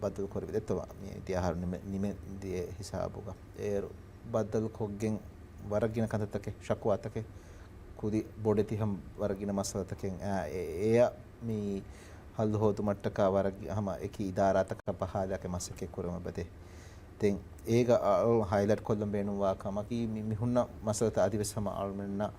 ބައްދަލު ކުރެވި ދެއްތަވާ މި ދިޔަހާރު ނިމެ-، ނިމެ ދިޔަ ހިސާބުގަ. އޭރު ބައްދަލު ކޮށްގެން ވަރަށް ގިނަ ކަންތައްތަކެއް، ޝަކުވާތަކެއް، ކުދި ބޮޑެތި ހަމަ ވަރަށް ގިނަ މައްސަލަތަކެއް، އާ، އެ-، އެޔަށް މި ހައްލު ހޯދުމަށްޓަކާ ވަރަށް ގި-، ހަމަ އެކި އިދާރާތަކަށް ބަހާލާގެ މަސައްކަތް ކުރަމު އެބަދޭ. ދެން އޭގަ އަޅު ހައިލައިޓް ކޮށްލަން ބޭނުންވާ ކަމަކީ މި، މި ހުންނަ މައްސަލަތައް އަދިވެސް ހަމަ އަޅުމެންނަށް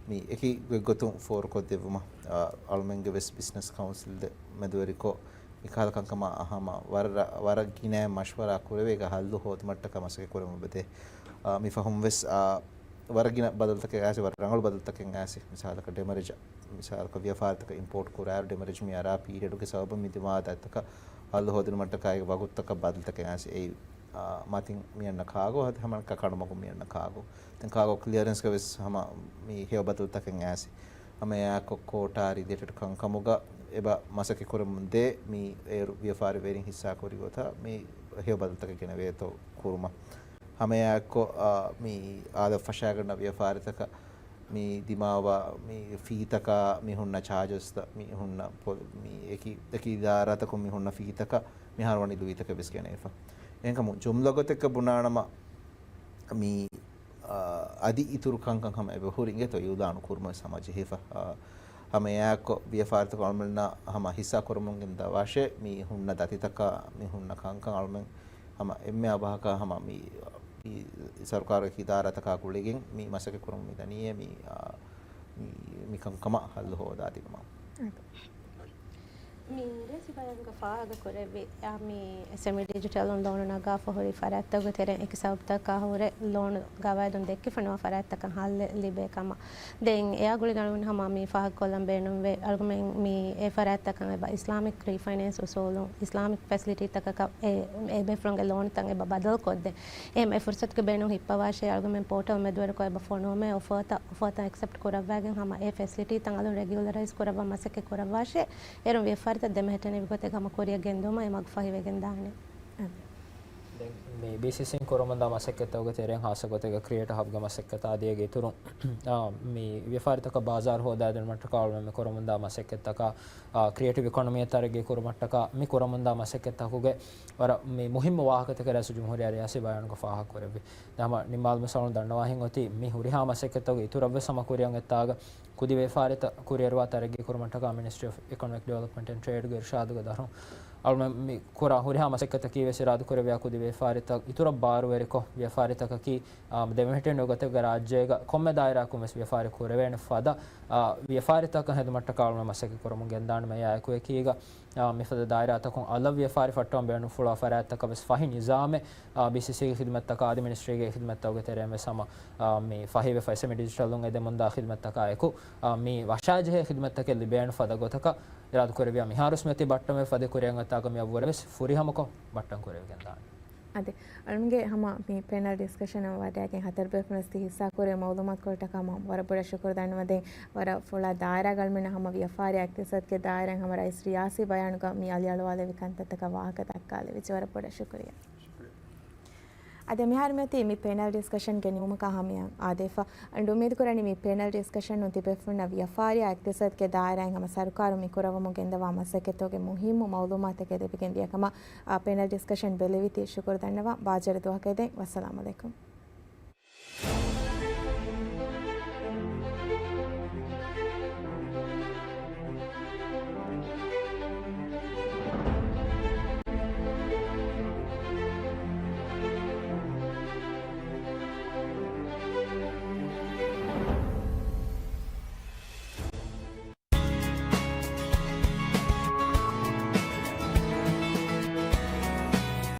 މި އެކި ގޮތްގޮތުން ފޯރުކޮށްދެއްވުމަށް، އަ، އަޅުމެންގެ ވެސް ބިޒްނަސް ކައުންސިލް މެދުވެރިކޮށް، މިކަހަލަ ކަންކަމަށް ހަމަ ވަރަށް ވަރަށް ގިނައިން މަޝްވަރާ ކުރެވޭ އޭގަ ހައްލު ހޯދުމަށްޓަކާ މަސައްކަތް ކުރަމުން އެބަދޭ. މި ފަހުން ވެސް ވަރަށް ގިނަ ބަދަލުތަކެއް އައިސް، ވަރަށް ރަނގަޅު ބަދަލުތަކެއް އައިސް. މިސާލަކަށް ޑެމަރެޖް، މިސާލަކަށް ވިޔަފާރިތަކަށް އިމްޕޯޓް ކުރާއިރު ޑެމަރެޖް މި އަރާ ޕީރިއަޑުގެ ސަބަބުން މި ދިމާވާ ދަތިތަކަށް ހައްލު ހޯދުނުމަށްޓަކާ އޭގެ ވަގުތުތަކަށް ބަދަލުތަކެއް އައިސް. އެއީ މަތިން މި އަންނަ ކާގޯ އަދި ހަމަ ކަނޑުމަގުން މި އަންނަ ކާގޯ. ދެން ކާގޯ ކްލިއަރެންސްގަ ވެސް ހަމަ މި ހެޔޮ ބަދަލުތަކެއް އައިސް. ހަމަ އެއާއެކު ކޯޓާ ރިލޭޓެޑް ކަންކަމުގަ އެބަ މަސައްކަތް ކުރަމުން ދޭ މި އޭރު ވިޔަފާރި ވެރިން ހިއްސާ ކުރި ގޮތަށް މި ހެޔޮ ބަދަލުތަކެއް ގެނެވޭތޯ ކުރުމަށް. ހަމައެއާއެކު، އާ، މި އާދަ ފަށާގަންނަ ވިޔަފާރިތަކަށް މި ދިމާވާ މި ފީތަކާ މި ހުންނަ ޗާޖަސްތައް މި ހުންނަ ޕޮ-، މި އެކި، އެކި އިދާރާތަކުން މި ހުންނަ ފީތަކަށް މިހާރު ވަނީ ލުއިތަކެއް ވެސް ގެނެވިފަ. އެހެންކަމުން ޖުމްލަ ގޮތެއްގަ ބުނާނަމަ މި، އާ، އަދި އިތުރު ކަންކަން ހަމަ އެބަހުރި އިނގޭތޯ އިއުލާނު ކުރުމަށް ވެސް ހަމަ ޖެހިފަ. އާ، ހަމަ އެއާއެކު ވިޔަފާރިތަކުން އަޅުމެންނަށް ހަމަ ހިއްސާ ކުރަމުން ގެންދާ ވާށޭ، މި ހުންނަ ދަތިތަކާ މި ހުންނަ ކަންކަން އަޅުމެން ހަމަ އެންމެ އަވަހަކަށް ހަމަ މި، މި ސަރުކާރުގެ އިދާރާތަކާ ގުޅިގެން މި މަސައްކަތް ކުރަމުން މި ދަނީއޭ މި، އާ، މި، މި ކަންކަމަށް ހައްލު ހޯދާދިނުމަށް. މި ރޭސި ބަޔާންގަ ފާހަގަ ކުރެއްވި، އާ، މި އެސްއެމްއީ ޑިޖިޓަލުން ލޯނު ނަގާފަ ހުރި ފަރާތްތަކުގެ ތެރެއިން އެކި ސަބަބުތަކާ ހުރެ ލޯނު ގަވާއިދުން ދެއްކިފަ ނުވާ ފަރާތްތަކަށް ހައްލެއް ލިބޭ ކަމަށް. ދެން އެއާ ގުޅިގެން ހަމަ މި ފާހަގަކޮށްލަން ބޭނުންވޭ، އަޅުގަނޑުމެން މި އެ ފަރާތްތަކަށް އެބަ އިސްލާމިކް ރީފައިނޭންސް އުސޫލުން، އިސްލާމިކް ފެސިލިޓީތަކަކަށް އެ، އެ ބޭފުޅުންގެ ލޯނުތައް އެބަ ބަދަލުކޮށްދޭ. އެހެން އެ ފުރުސަތުގެ ބޭނުން ހިއްޕަވާށޭ، އަޅުގަނޑުމެން ޕޯޓަލް މެދުވެރިކޮށް އެބަ ފޮނުވަމޭ އޮފާތައް، އޮފާތައް އެކްސެޕްޓް ކުރައްވާގެން ހަމަ އެ ފެސިލިޓީތައް އަލުން ރެގިއުލަރައިޒް ކުރައްވާ މަސައްކަތް ކުރައްވާށޭ. އޭރުން ވިޔަފާރިތައް ދެމެހެއްޓެނެވި ގޮތެއް ހަމަ ކުރިއަށް ގެންދިއުމަށް އެ މަގު ފަހިވެގެން ދާނެ. އަދި. ދެން މި ބީސީސީން ކުރަމުންދާ މަސައްކަތްތަކުގެ ތެރެއިން ހާއްސަ ގޮތެއްގަ ކްރިއޭޓިވް ހަބްގެ މަސައްކަތާ އަދި އޭގެ އިތުރުން، އާ، މި ވިޔަފާރިތަކަށް ބާޒާރު ހޯދާދިނުމަށްޓަކާ އަޅުމެން މި ކުރަމުންދާ މަސައްކަތްތަކާ، އާ، ކްރިއޭޓިވް އިކޮނޮމީއަށް ތަރައްގީ ކުރުމަށްޓަކާ މި ކުރަމުންދާ މަސައްކަތްތަކުގެ ވަރަށް މި މުހިއްމު ވާހަކަތަކެއް ރައީސުލްޖުމްހޫރިއްޔާ ރިޔާސީ ބަޔާނުގަ ފާހަގަކުރެއްވި. ދެން ހަމަ ނިންމާލުމަށް އަޅުން ދަންނަވާހެން އޮތީ މި ހުރިހާ މަސައްކަތްތަކުގެ އިތުރަށްވެސް ހަމަ ކުރިއަށް އޮތްތާގަ ކުދި ވިޔަފާރިތައް ކުރިއަރުވާ ތަރައްގީ ކުރުމަށްޓަކާ މިނިސްޓްރީ އޮފް އިކޮނޮމިކް ޑިވެލޮޕްމަންޓް އެންޑް ޓްރޭޑްގެ އިރުޝާދުގެ ދަށުން އަޅުމެން މި ކުރާ ހުރިހާ މަސައްކަތަކީ ވެސް އިރާދަކުރެއްވިޔާ ކުދި ވިޔަފާރިތައް އިތުރަށް ބާރުވެރިކޮށް، ވިޔަފާރިތަކަކީ، އާ، ދެމެހެއްޓެން ގޮތެއްގަ ރާއްޖޭގަ ކޮންމެ ދާއިރާއަކުން ވެސް ވިޔަފާރި ކުރެވޭނެ ފަދަ، އާ، ވިޔަފާރިތަކަށް ހެދުމަށްޓަކާ އަޅުމެން މަސައްކަތް ކުރަމުން ގެންދާނަމޭ. އެއާއެކު އެކީގަ، އާ، މިފަދަ ދާއިރާތަކުން އަލަށް ވިޔަފާރި ފައްޓަވަން ބޭނުންފުޅުވާ ފަރާތްތަކަށް ވެސް ފަހި ނިޒާމެއް، އާ، ބީސީސީގެ ޚިދުމަތްތަކާ އަދި މިނިސްޓްރީގެ ޚިދުމަތްތަކުގެ ތެރެއިން ވެސް ހަމަ، އާ، މި ފަހިވެފަ އެސްއެމްއީ ޑިޖިޓަލުން އެދެމުންދާ ޚިދުމަތްތަކާ އެކު، އާ، މި ވަށާޖެހޭ ޚިދުމަތްތަކެއް ލިބޭނެ ފަދަ ގޮތަކަށް އިރާދަކުރެއްވިޔާ މިހާރުވެސް މިއޮތީ ބައްޓަމެއް ފަދަ ކުރިއަށް އޮތާގަ މިއަށްވުރެ ވެސް ފުރިހަމަކޮށް ބައްޓަން ކުރެވިގެންދާނެ. އަދި އަޅުމެންގެ ހަމަ މި ޕެނަލް ޑިސްކަޝަނަށް ވަޑައިގެން ހަތަރު ބޭފުޅުން ވެސް ތި ހިއްސާ ކުރި މައުލޫމާތު ކުރިއަށްޓަކާ ހަމަ ވަރަށް ބޮޑަށް ޝުކުރު ދަންނަވަން. ދެން ވަރަށް ފުޅާ ދާއިރާގަ އަޅުމެންނަށް ހަމަ ވިޔަފާރި އިޤްތިޞާދުގެ ދާއިރާއިން ހަމަ ރައީސް ރިޔާސީ ބަޔާނުގަ މި އަލިއަޅުވާލެވި ކަންތައްތަކަށް ވާހަކަ ދައްކާލެވިއްޖެ. ވަރަށް ބޮޑަށް ޝުކުރިއްޔާ. އަދި މިހާރު މިއޮތީ މި ޕެނަލް ޑިސްކަޝަންގެ ނިމުމަކާ ހަމަޔަށް އާދޭފަ. އަންޑު އުއްމީދު ކުރަނީ މި ޕެނަލް ޑިސްކަޝަނުން ތިބޭފުޅުންނަށް ވިޔަފާރި އިޤްތިޞާދުގެ ދާއިރާއިން ހަމަ ސަރުކާރުން މި ކުރައްވަމުން ގެންދަވާ މަސައްކަތްތަކުގެ މުހިއްމު މައުލޫމާތުތަކެއް ލިބިގެން ދިޔަ ކަމަށް، އާ، ޕެނަލް ޑިސްކަޝަން ބެލެވިތީ ޝުކުރު ދަންނަވަން. ބާޒަރަށް ދުވަހަކަށް ދެން. ވައްސަލާމް އަލައިކުމް.